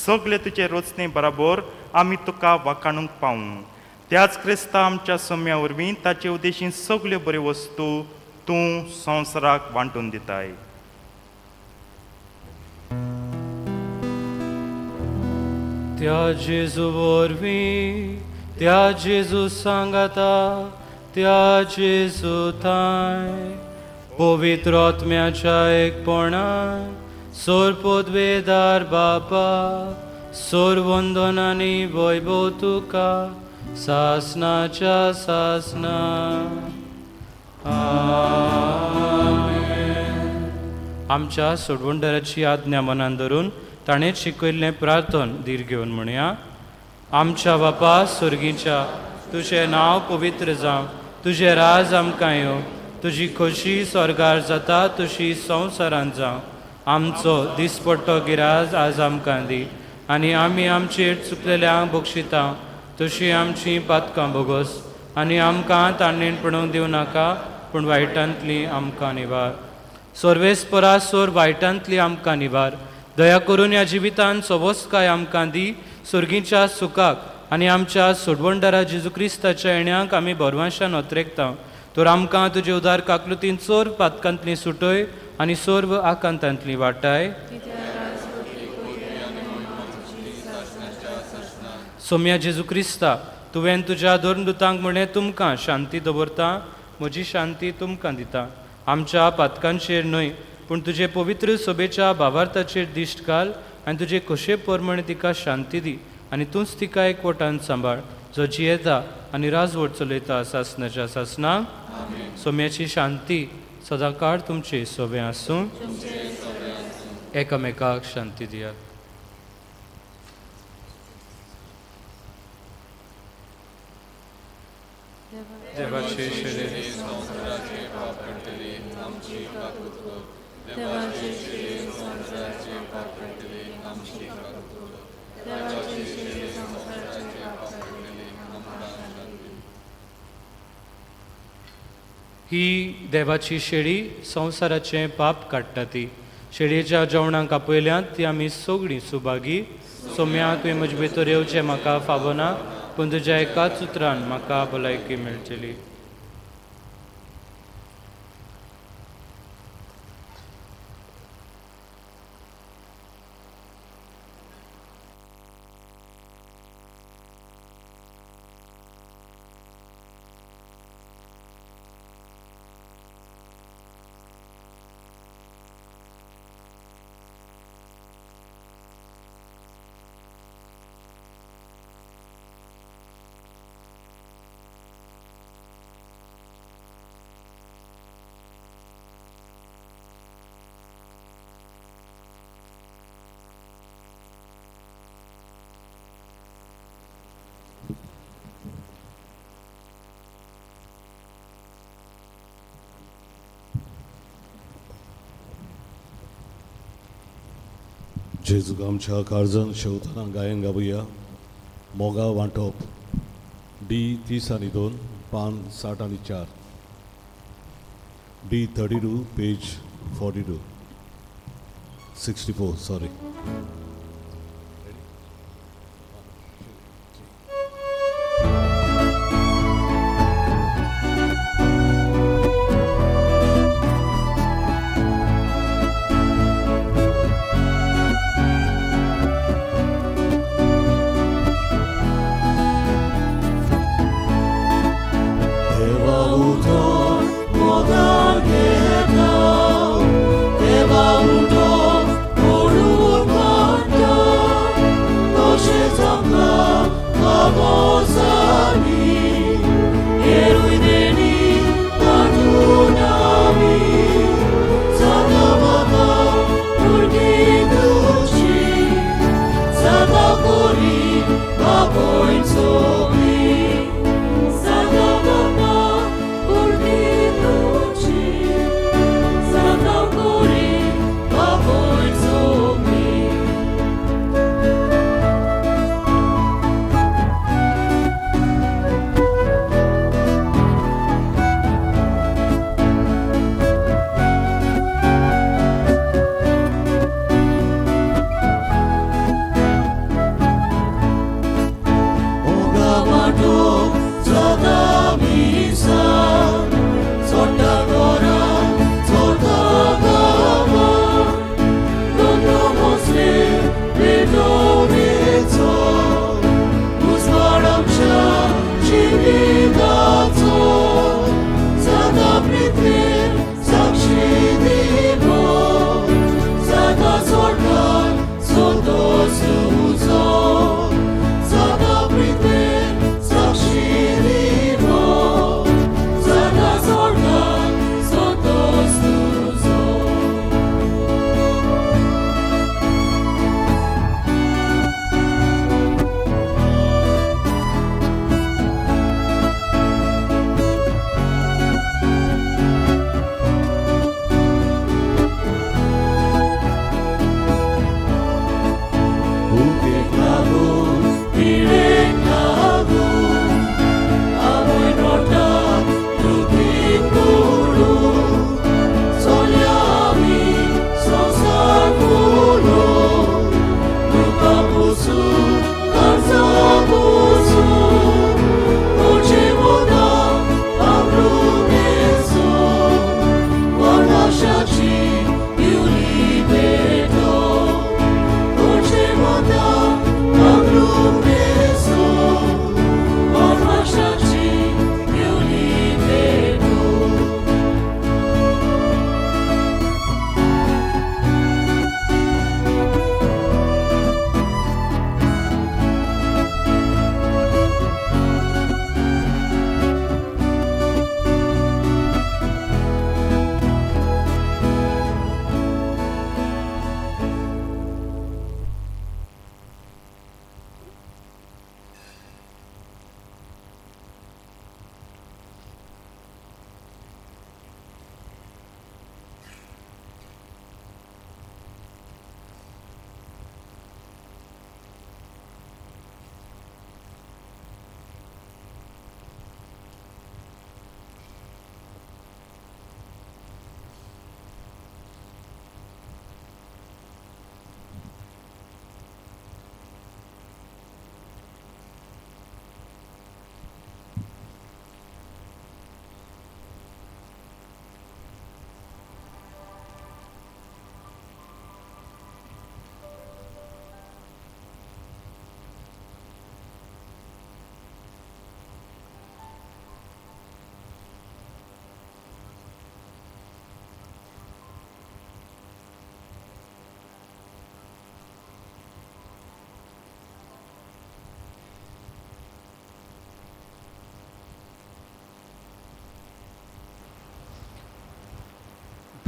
सगळे तुजे रोचणे बराबर आमी तुका वाखाणूंक पावूं. त्याच क्रिस्ता आमच्या सोम्या वरवीं ताचे उद्देशीन सगल्यो बऱ्यो वस्तू तूं संवसाराक वांटून दिताय. त्या जेजू वरवीं, त्या जेजू सांगाता, त्या जेजू थांय पवित्र आत्म्याच्या एकपणान सोर पदवेदार बापा, सोर वंदनानी वैभव तुका सासनाच्या सासना. आमेन. आमच्या सोडवणदाराची आज्ञा मनान धरून ताणें शिकयल्लें प्रार्थन धीर घेवन म्हणया. आमच्या बापा सर्गीच्या, तुजें नांव पवित्र जावं, तुजें राज आमकां येवं, तुजी खोशी स्वर्गार जाता तशी संवसारांत जावं. आमचो दिसपट्टो गिराज आज आमकां दी आनी आमी आमचेर चुकलेल्यांक बक्षिता तशी आमची पातकां भोगोस आनी आमकां ताणेणपणूंक दिवं नाका, पूण वायटांतली आमकां निवार. सर्वेस्परा सोर वायटांतली आमकां निवार. दया करून ह्या जिवितान सवस्काय आमकां दी, सर्गीच्या सुखाक आनी आमच्या सोडवणदारा जेजू क्रिस्ताच्या येण्याक आमी भरवंशान अत्रेकता. तर आमकां तुजे उदार काकलुतीन चोर पातकांतली सुटय आनी सर्व आकांतांतली वाटाय. सोम्या जेजू क्रिस्ता, तुवें तुज्या धर्मदुतांक म्हणलें, तुमकां शांती दवरता, म्हजी शांती तुमकां दिता. आमच्या पातकांचेर न्हय, पूण तुजे पवित्र सभेच्या भावार्थाचेर दिश्ट घाल आनी तुजे खोशे प्रमाणे तिका शांती दी आनी तूंच तिका एकवटान सांबाळ, जो जियेता आनी राजवट चलयता सासनाच्या सासनाक. सोम्याची शांती सदांकाळ तुमचे सोबें आसूं. एकामेकाक शांती दियात. देवाचे शरीर ही देवाची शेळी संवसाराचें पाप काडटा. ती शेळयेच्या जेवणाक आपयल्यांत ती आमी सगळीं सुभागी. सोम्या, तुवें म्हजे भितर येवचें म्हाका फावना, पूण तुज्या एकाच उतरान म्हाका भलायकी मेळटली. जेजूक आमच्या काळजान शेवतना गायन गावया. मोगा वांटप, डी 32, पान 64, D 32, page 42, 64, sorry.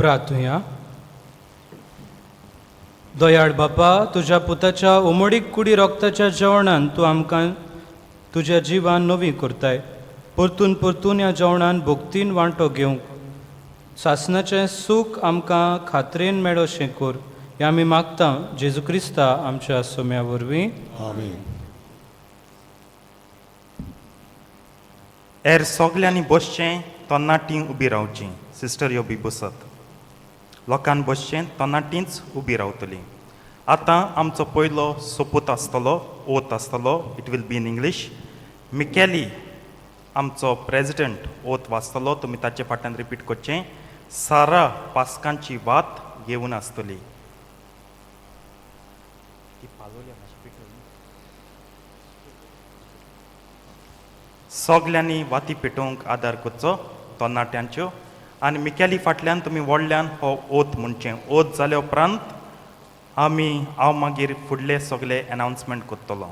प्रार्थुया. दयाळ बापा, तुज्या पुताच्या उमळीक कुडी रोगताच्या जेवणान तूं आमकां तुज्या जिवान नवी करताय. परतून परतून ह्या जेवणान भक्तीन वांटो घेवंक सासणाचें सूख आमकां खात्रेन मेळोशें कर, हें आमी मागता जेजू क्रिस्ता आमच्या सोम्या वरवीं. आमेन. हेर सोगल्यांनी बसचें, तरणाटीं उबी रावचीं. सिस्टर यो बी बसत. लोकान बसचें, तरणाटींच उबी रावतलीं. आतां आमचो पयलो सोपूत आसतलो, ओत आसतलो. It will be in English. Michele आमचो प्रेजिडंट ओत वाचतलो, तुमी ताचे फाटल्यान रिपीट करचें. सारा पास्कांची वात घेवन आसतली. ती पालोवल्या मातशी पेटोवन. सगल्यांनी वाती पेटोवंक आदार करचो तरणाट्यांच्यो, आनी मिकेली फाटल्यान तुमी व्हडल्यान हो ओत म्हणचें. ओत जाल्या उपरांत आमी हांव मागीर फुडले सगळे एनावन्समेंट करतलो.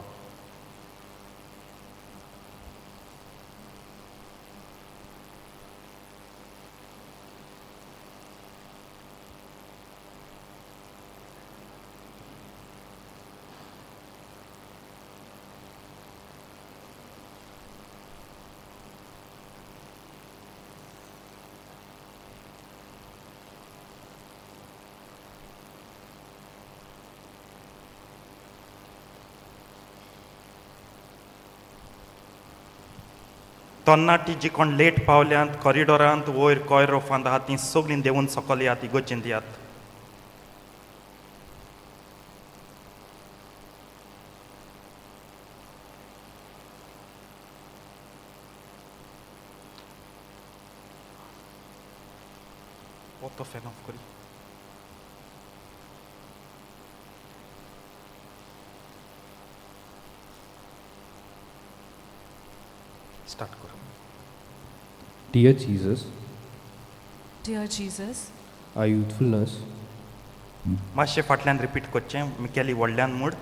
तरणाटी जी कोण लेट पावल्यांत, कॉरिडोरांत वयर कोयर रोफांत आहा तीं सगळीं देंवून सकयल यात, इगोर्जेंत यात. तो फॅन ऑफ करी. स्टार्ट करो. Dear Jesus, Dear Jesus, our youthfulness, मातशें फाटल्यान रिपीट करचें, मिकेली व्हडल्यान म्हूण.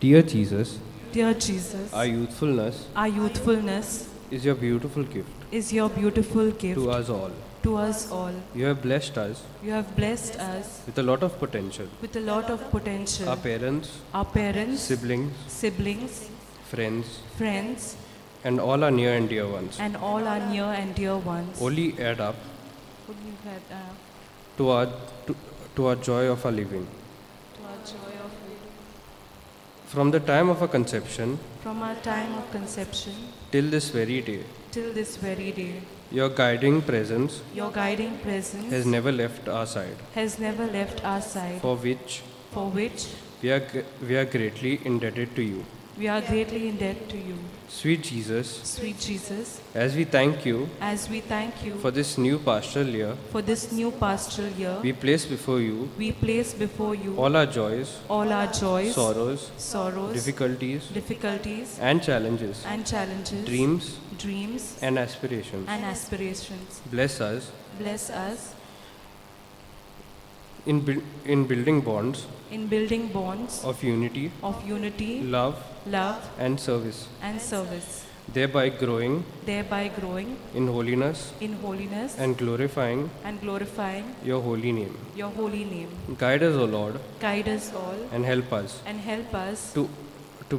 Dear Jesus, Dear Jesus, our youthfulness our youthfulness is your beautiful gift is your beautiful gift to us all. To us all. You have blessed us You have blessed us with a lot of potential. With a lot of potential. Our parents, Our parents, siblings, siblings, friends, friends, and all our near and dear ones and all our near and dear ones only add up only add up to our joy of our living. To our joy of living. From the time of our conception From our time of conception till this very day, till this very day, your guiding presence your guiding presence has never left our side, has never left our side, for which for which we are greatly indebted to you. We are greatly in debt to you. Sweet Jesus, Sweet Jesus, as we thank you as we thank you for this new pastoral year, for this new pastoral year, we place before you we place before you all our joys, all our joys, sorrows, sorrows, difficulties, difficulties, and challenges, and challenges, dreams, dreams, and aspirations. And aspirations. Bless us Bless us in building bonds in building bonds of unity, of unity, love, love, and service, and service, thereby growing thereby growing in holiness in holiness and glorifying and glorifying your holy name. Your holy name. Guide us, O Lord, Guide us all and help us and help us to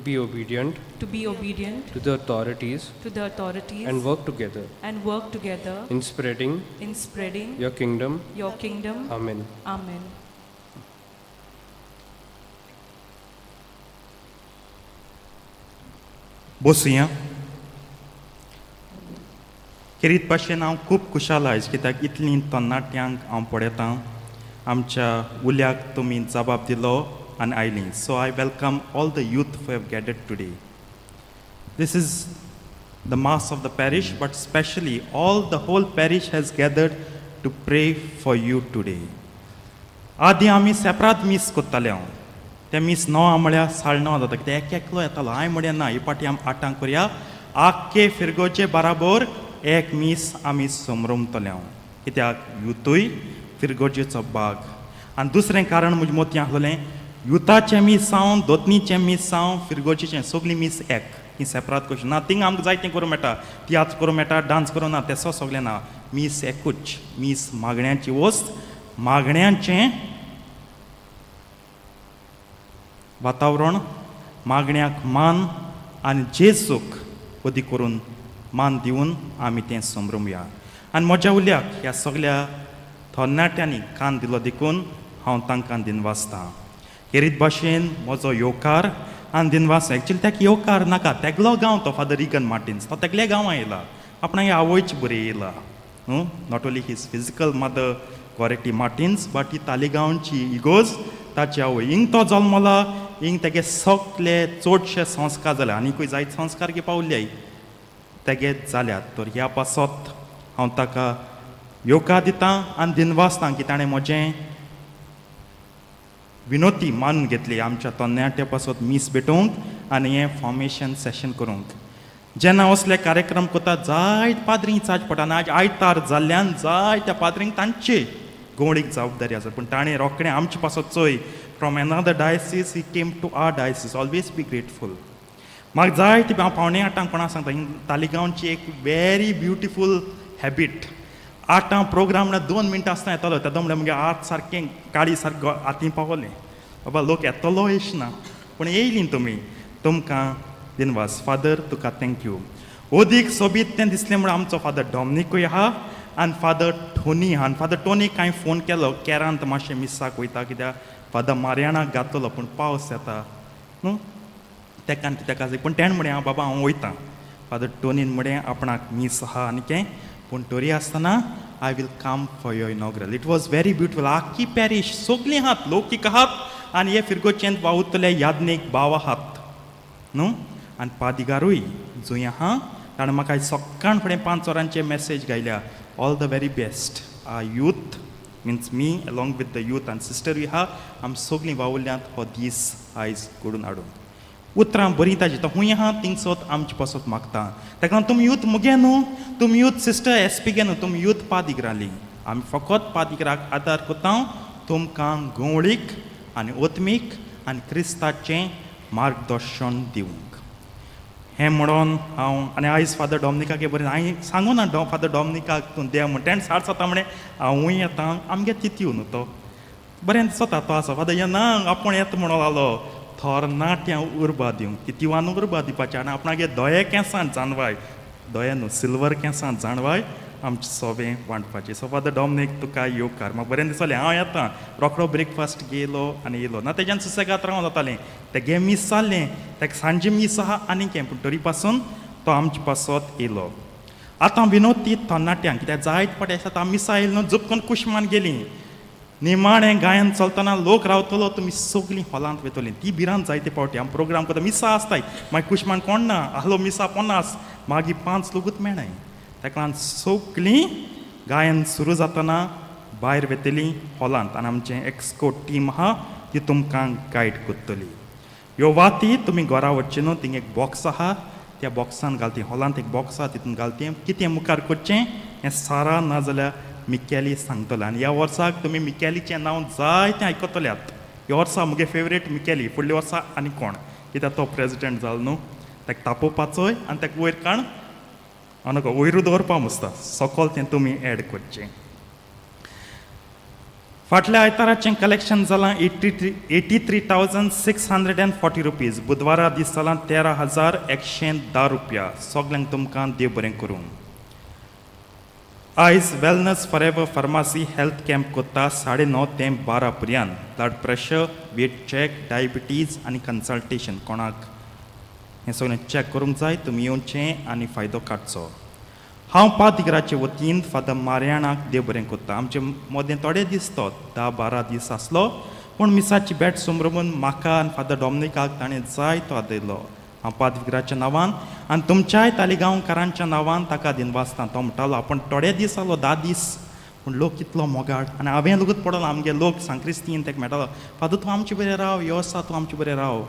be obedient to be obedient to the authorities to the authorities and work together and work together in spreading in spreading your kingdom. Your kingdom. Amen. Amen. बसुया. खेरीत भाशेन हांव खूब खुशाल आयज, कित्याक इतलीं तरणाट्यांक हांव पळयतां. आमच्या उल्याक तुमी जबाब दिलो आनी आयलीं. So I welcome all the youth who have gathered today. This is the mass of the parish, but specially all the whole parish has gathered to pray for you today. आदीं आमी सेपरात मीस करताले. हांव तें मीस णवां म्हळ्यार 9:30 जाता, कित्याक एक एकलो येतालो. हांवें म्हळें ना, ही पाटी आमी आठांक करया. आख्खे फिरगोचे बराबर एक मीस आमी समरमतले हांव, कित्याक युथूय फिरगोजेचो भाग. आनी दुसरें कारण म्हज्या मोतयां आसलें, युथाचें मिसांव, दोतनीचें मिसांव, फिरगोजेचें सगळीं मीस एक. ही सेपरात कशी ना. थिंगा आमकां जाय तें करूं मेळटा, तियात्र करूं मेळटा, डांस करूं ना, तेसो सगळें ना. मीस एकूच, मीस मागण्याची वस्त, मागण्यांचें वातावरण, मागण्याक मान आनी जेजूक अदीक करून मान दिवन आमी तें संभ्रमुया. आनी म्हज्या उल्याक ह्या सगल्या तरणाट्यांनी कान दिलो देखून हांव तांकां दिनवासतां. खेरीत भाशेन म्हजो येवकार आनी दिनवास. एक्चुली ताका येवकार नाका, तेगलो गांव तो, फादर रिगन मार्टिन्स, तो तेगल्या गांवां येयला, आपणागे आवयच बरी येयला न्हू. Not only his physical mother Goretti Martins, but ही तालिगांवची इगोज ताची आवय. हिंग तो जल्मला, हिंग तेगे सगले चडशे संस्कार जाले, आनीकूय जायते संस्कार गे पावल्याय तेगे जाल्यात. तर ह्या पासत हांव ताका येवकार दितां आनी दिनवासतां की ताणें म्हजें विनोती मानून घेतली आमच्या तरणाट्या पासत मीस भेटोवंक आनी हें फॉर्मेशन सेशन करूंक. जेन्ना असले कार्यक्रम करता जायत पाद्रींक चार्ज पडटा आनी आज आयतार जाल्ल्यान जायत्या पाद्रींक तांचे गोवणीक जबाबदारी आसा, पूण ताणें रोखडें आमचे पासत चोय, from another diocese he came to our diocese. Always be grateful. म्हाका जाय ती हांव 7:45 कोणा सांगता, हिंग तालिगांवची एक व्हेरी ब्युटिफूल हॅबीट. 8 प्रोग्राम म्हळ्यार 2 मिनटां आसतना येतालो. तेदो म्हळ्यार मुगे आत सारकें काळी सारकें हातीं पावलें, बाबा लोक येतलो एश ना, पूण येयलीं तुमी, तुमकां दिनवास. फादर तुका thank you. अदीक सोबीत तें दिसलें म्हणून आमचो फादर डॉमनिकूय आहा आनी फादर टोनी आहा. आनी फादर टोनीक हांवें फोन केलो, केरांत मातशें मिसाक वयता कित्याक फादर मारयाणाक घातलो पूण पावस येता न्हू तेका आनी कित्याक आसा, पूण तेणें म्हणलें हांव बाबा हांव वयता. फादर टोनीन म्हणलें आपणाक मीस आहा आनी कें, पूण तरी आसतना I will come for your inaugural. It was very beautiful. आख्खी पॅरीश सगलीं आहात, लोकीक आहात आनी हे फिरगोचेंत वावुरतले याज्ञीक भाव आहात न्हू आनी पादिगारूय जंय आहा. ताणें म्हाका सकाळ फुडें 5 वरांचे message गायल्या, all the very best. Our youth means me along with the youth आनी सिस्टरूय आहा, आमी सगलीं वावुरल्यांत हो दीस आयज घडून हाडूंक. उतरां बरीं ताजी, तो खूंय आहा थिंगसोत आमचे पासत मागता. ताका लागून तुमी यूथ मुगे न्हू, तुमी यूथ सिस्टर एस पी गे न्हू, तुमी यूथ पादिगराली. आमी फकत पादिगराक आदार करता तुमकां गवळीक आनी ओतमीक आनी क्रिस्ताचें मार्गदर्शन दिवंक. हें म्हणून हांव आनी आयज फादर डॉमनिकाक बरें हांवें सांगू ना डॉ फादर डॉमनिकाक तूं देव म्हण, तेणें 7:30 म्हणें हांवूय येता, आमगे तितू न्हू तो बरें दिसता तो आसा. फादर येना आपूण येता म्हणून लागलो थोरनाट्यां उर्बा दिवंक, तितिवान उर्बा दिवपाचें आनी आपणागे दोये केंसान जानवाय, दोये न्हू सिल्वर केंसान जाणवाय आमचें सोबें वांटपाचें. सो फादर डॉमनीक तुका येवकार. म्हाका बरें दिसलें, हांव येता. रोखडो ब्रेकफास्ट गेलो आनी येयलो ना तेज्यान सुसेगाद रावों जातालें. तेगे मीस जालें, तेका सांजे मीस आहा आनी कें, पूण तरी पासून तो आमचे पासत येयलो. आतां विनोद तरणाट्यांक, कित्याक जायत फावटी आसा आमी मिसा येयलो न्हू झपकून कुशमान गेलीं, निमाणें गायन चलतना लोक रावतलो, तुमी सगलीं हॉलांत वयतलीं ती भिरांत. जायते फावटी आमी प्रोग्राम करता, मिसा आसताय, मागीर कुशमान कोण ना आहलो, मिसा 50, मागीर 5 लोकूच मेळनाय. ताका लागून सगलीं गायन सुरू जातना भायर वयतलीं हॉलांत आनी आमचें एक्सको टीम आहा ती तुमकां गायड करतली. ह्यो वाती तुमी घरा वचचे न्हू, थिंग एक बॉक्स आहा, त्या बॉक्सान घालती, हॉलांत एक बॉक्स आहा तितून घालती. कितें मुखार करचें हें सारा नाजाल्यार मिकेली सांगतलें. आनी ह्या वर्साक तुमी मिकेलीचें नांव जायतें आयकतल्यात. ह्या वर्सा मुगे फेवरेट मिकेली, फुडल्या वर्सा आनी कोण, कित्याक तो प्रेजिडेंट जालो न्हू, ताका तापोवपाचोय आनी ताका वयर काण आनी वयरू दवरपा मुसता सकल तें तुमी एड करचें. फाटल्या आयताराचें कलेक्शन जालां ₹83,640. बुधवारा दीस जालां 13,110 रुपया. सगल्यांक तुमकां देव बरें करूं. आयज wellness for ever pharmacy health camp कोत्ता 9:30 ते 12 पर्यंत. Blood pressure, weight check, diabetes आनी कन्सल्टेशन. कोणाक हें सगळें चॅक करूंक जाय तुमी येवचें आनी फायदो काडचो. हांव पादिगराचे वतीन फादर मारयाणाक देव बरें करता. आमचे मदें थोडे दीस तो 10-12 दीस आसलो, पूण मिसाची भेट समरून म्हाका आनी फादर डॉमनिकाक ताणें जायतो आदयलो. हांव पादविगराच्या नांवान आनी तुमच्याय तालिगांवकारांच्या नांवान ताका दिनवासता. तो म्हणटालो आपूण थोडे दीस आलो, 10 दीस, पूण लोक कितलो मोगाळ. आनी हांवें लोकूच पडलो, आमगे लोक सांक्रिस्तीन ताका मेळटालो, फादर तूं आमचे बरें राव, यो आसा तूं आमचे बरें राव.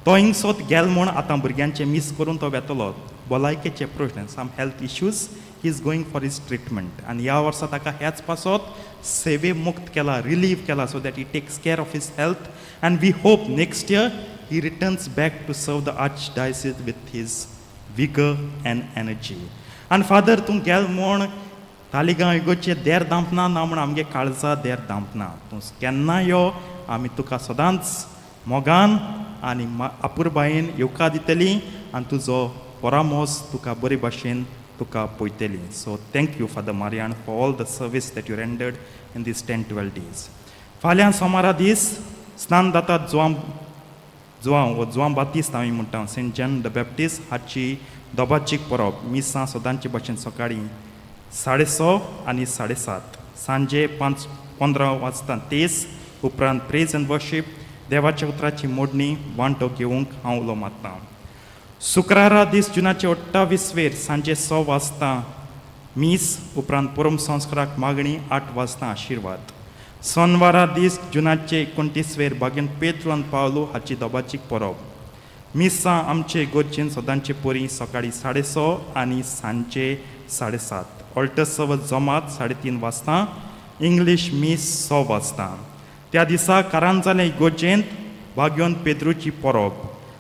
तो हिंगसोत गेल म्हूण आतां भुरग्यांचें मीस करून तो वेतलो. भलायकेचे प्रश्न, some health issues, he is going for his treatment. आनी ह्या वर्सा ताका ह्याच पासत सेवे मुक्त केला, रिलीव केला, so that he takes care of his health, and we hope next year he returns back to serve the archdiocese with his vigour and energy. आनी फादर तूं गेल म्हूण तालिगांव इगोचे देर दांपना ना म्हूण आमगे काळजा देर दांपना. तूं केन्ना यो, आमी तुका सदांच मोगान आनी अपुरबायेन येवकार दितली आनी तुजो परामोस तुका बरे भाशेन तुका पळयतली. So thank you Father Marian for all the service that you rendered in these 10-12 days. फाल्यां सोमारा दीस स्नान दाता जुवां जुवांव वो जुवां बातीस्त आमी म्हणटा, सेंट जॉन the Baptist हाची दोबाचीक परब. मिसां सदांचे भाशेन सकाळीं 6:30 आनी 7:30, सांजे 5:15 वाजता तेस उपरांत प्रेज एंड वर्शीप, देवाच्या उतराची मोडणी वांटो घेवंक हांव उलो मारतां. शुक्रारा दीस जुनाचे 28वेर सांजे 6 वाजता मीस, उपरांत परम संस्काराक मागणी, 8 वाजता आशिर्वाद. सोनवारा दीस जुनाचे 29वेर बागेन पेत्रू आनी पावलो हाची दोबाचीक परब. मिसां आमचे इगर्जेन सदांचे परी सकाळीं 6:30 आनी सांजचे 7:30. ऑल्टर सर्वस जमात 3:30 वाजता, इंग्लीश मीस 6 वाजता. त्या दिसा कारांजाले इगर्जेंत बाग्योन पेद्रूची परब.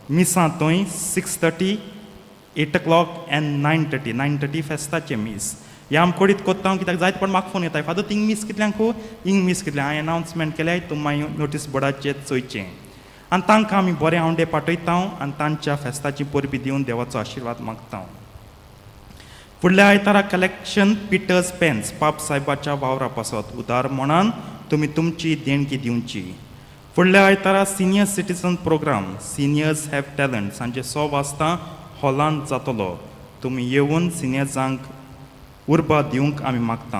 मिसां थंय 6:30, 8 o'clock and 9:30. 9:30 फेस्ताचें मीस. हें आम कोडीत कोत्ता कित्याक जायते पण म्हाका फोन येता, फादर थिंग मीस कितल्यांक, हिंग मीस कितल्यांक. हांवें एनावन्समेंट केल्याय, तुमी मागीर नोटीस बोर्डाचेर चोयचें आनी तांकां आमी बरें आवंडे पाठयता आनी तांच्या फेस्ताची परबी दिवन देवाचो आशिर्वाद मागता. फुडल्या आयतारा कलेक्शन पिटर्स पेन्स पाप साहेबाच्या वावरा पासत उदार मनान तुमी तुमची देणगी दिवची. फुडल्या आयतारा senior citizen program seniors have talent सांजे 6 वाजता हॉलांत जातलो. तुमी येवन सिनियर्सांक उर्बा दिवंक आमी मागता.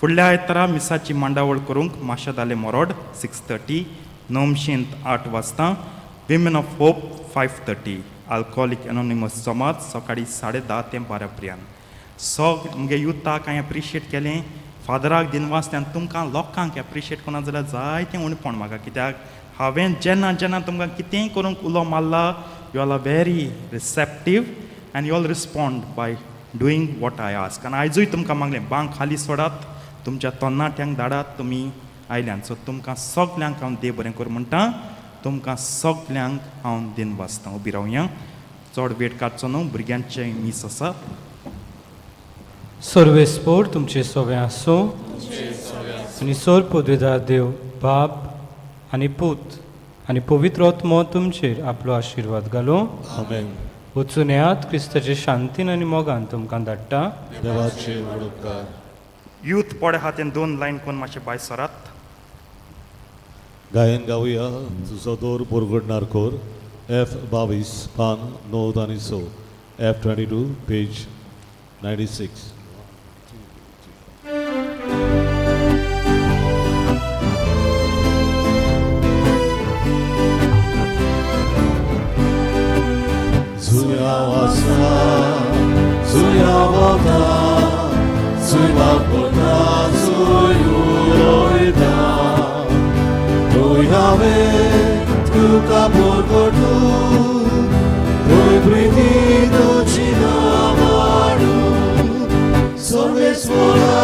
फुडल्या आयतारा मिसाची मांडावळ करूंक माशादाले मोरोड 6:30, नोमशेंत 8 वाजता, women of hope 5:30, alcoholic anonymous जमात सकाळीं 10:30 ते 12 पर्यंत. सग मुगे युथाक हांवें एप्रिशिएट केलें, फादराक दिनवास आनी तुमकां लोकांक एप्रिशिएट करना जाल्यार जायतें उणपण म्हाका, कित्याक हांवें जेन्ना जेन्ना तुमकां कितेंय करूंक उलो मारला, you all are very receptive and you all respond by doing what I ask. आनी आयजूय तुमकां मागलें, बांक खाली सोडात, तुमच्या तरणाट्यांक धाडात, तुमी आयल्यान. सो तुमकां सगल्यांक हांव देव बरें करूं म्हणटा, तुमकां सगल्यांक हांव दिनवासता. उबी रावया, चड वेट काडचो न्हू, भुरग्यांचें मीस आसा. सर्वेस्पोर तुमचे सोवे आसूं आनी सोर पदवेदार देव बाप आनी पूत आनी पवित्र आत्मो तुमचेर आपलो आशिर्वाद घालूं. आमेन. वचून येयात, क्रिस्ताचे शांतीन आनी मोगान तुमकां धाडटा. देवाचे व्हड उपकार. यूथ पडे हातीन दोन लायन कोण मातशें भायर सरात. गायन गावया तुजो दोर बोरगडणार कोर, एफ 22, पान 9 आनी 6, F 22, page 96. जुया आसा, जुया वता, जुया वता, जुय उलयता, तुय हांवें तुका पोरगडू, तुय प्रिती तुजी ना वाडू, सर्वेस्वरा.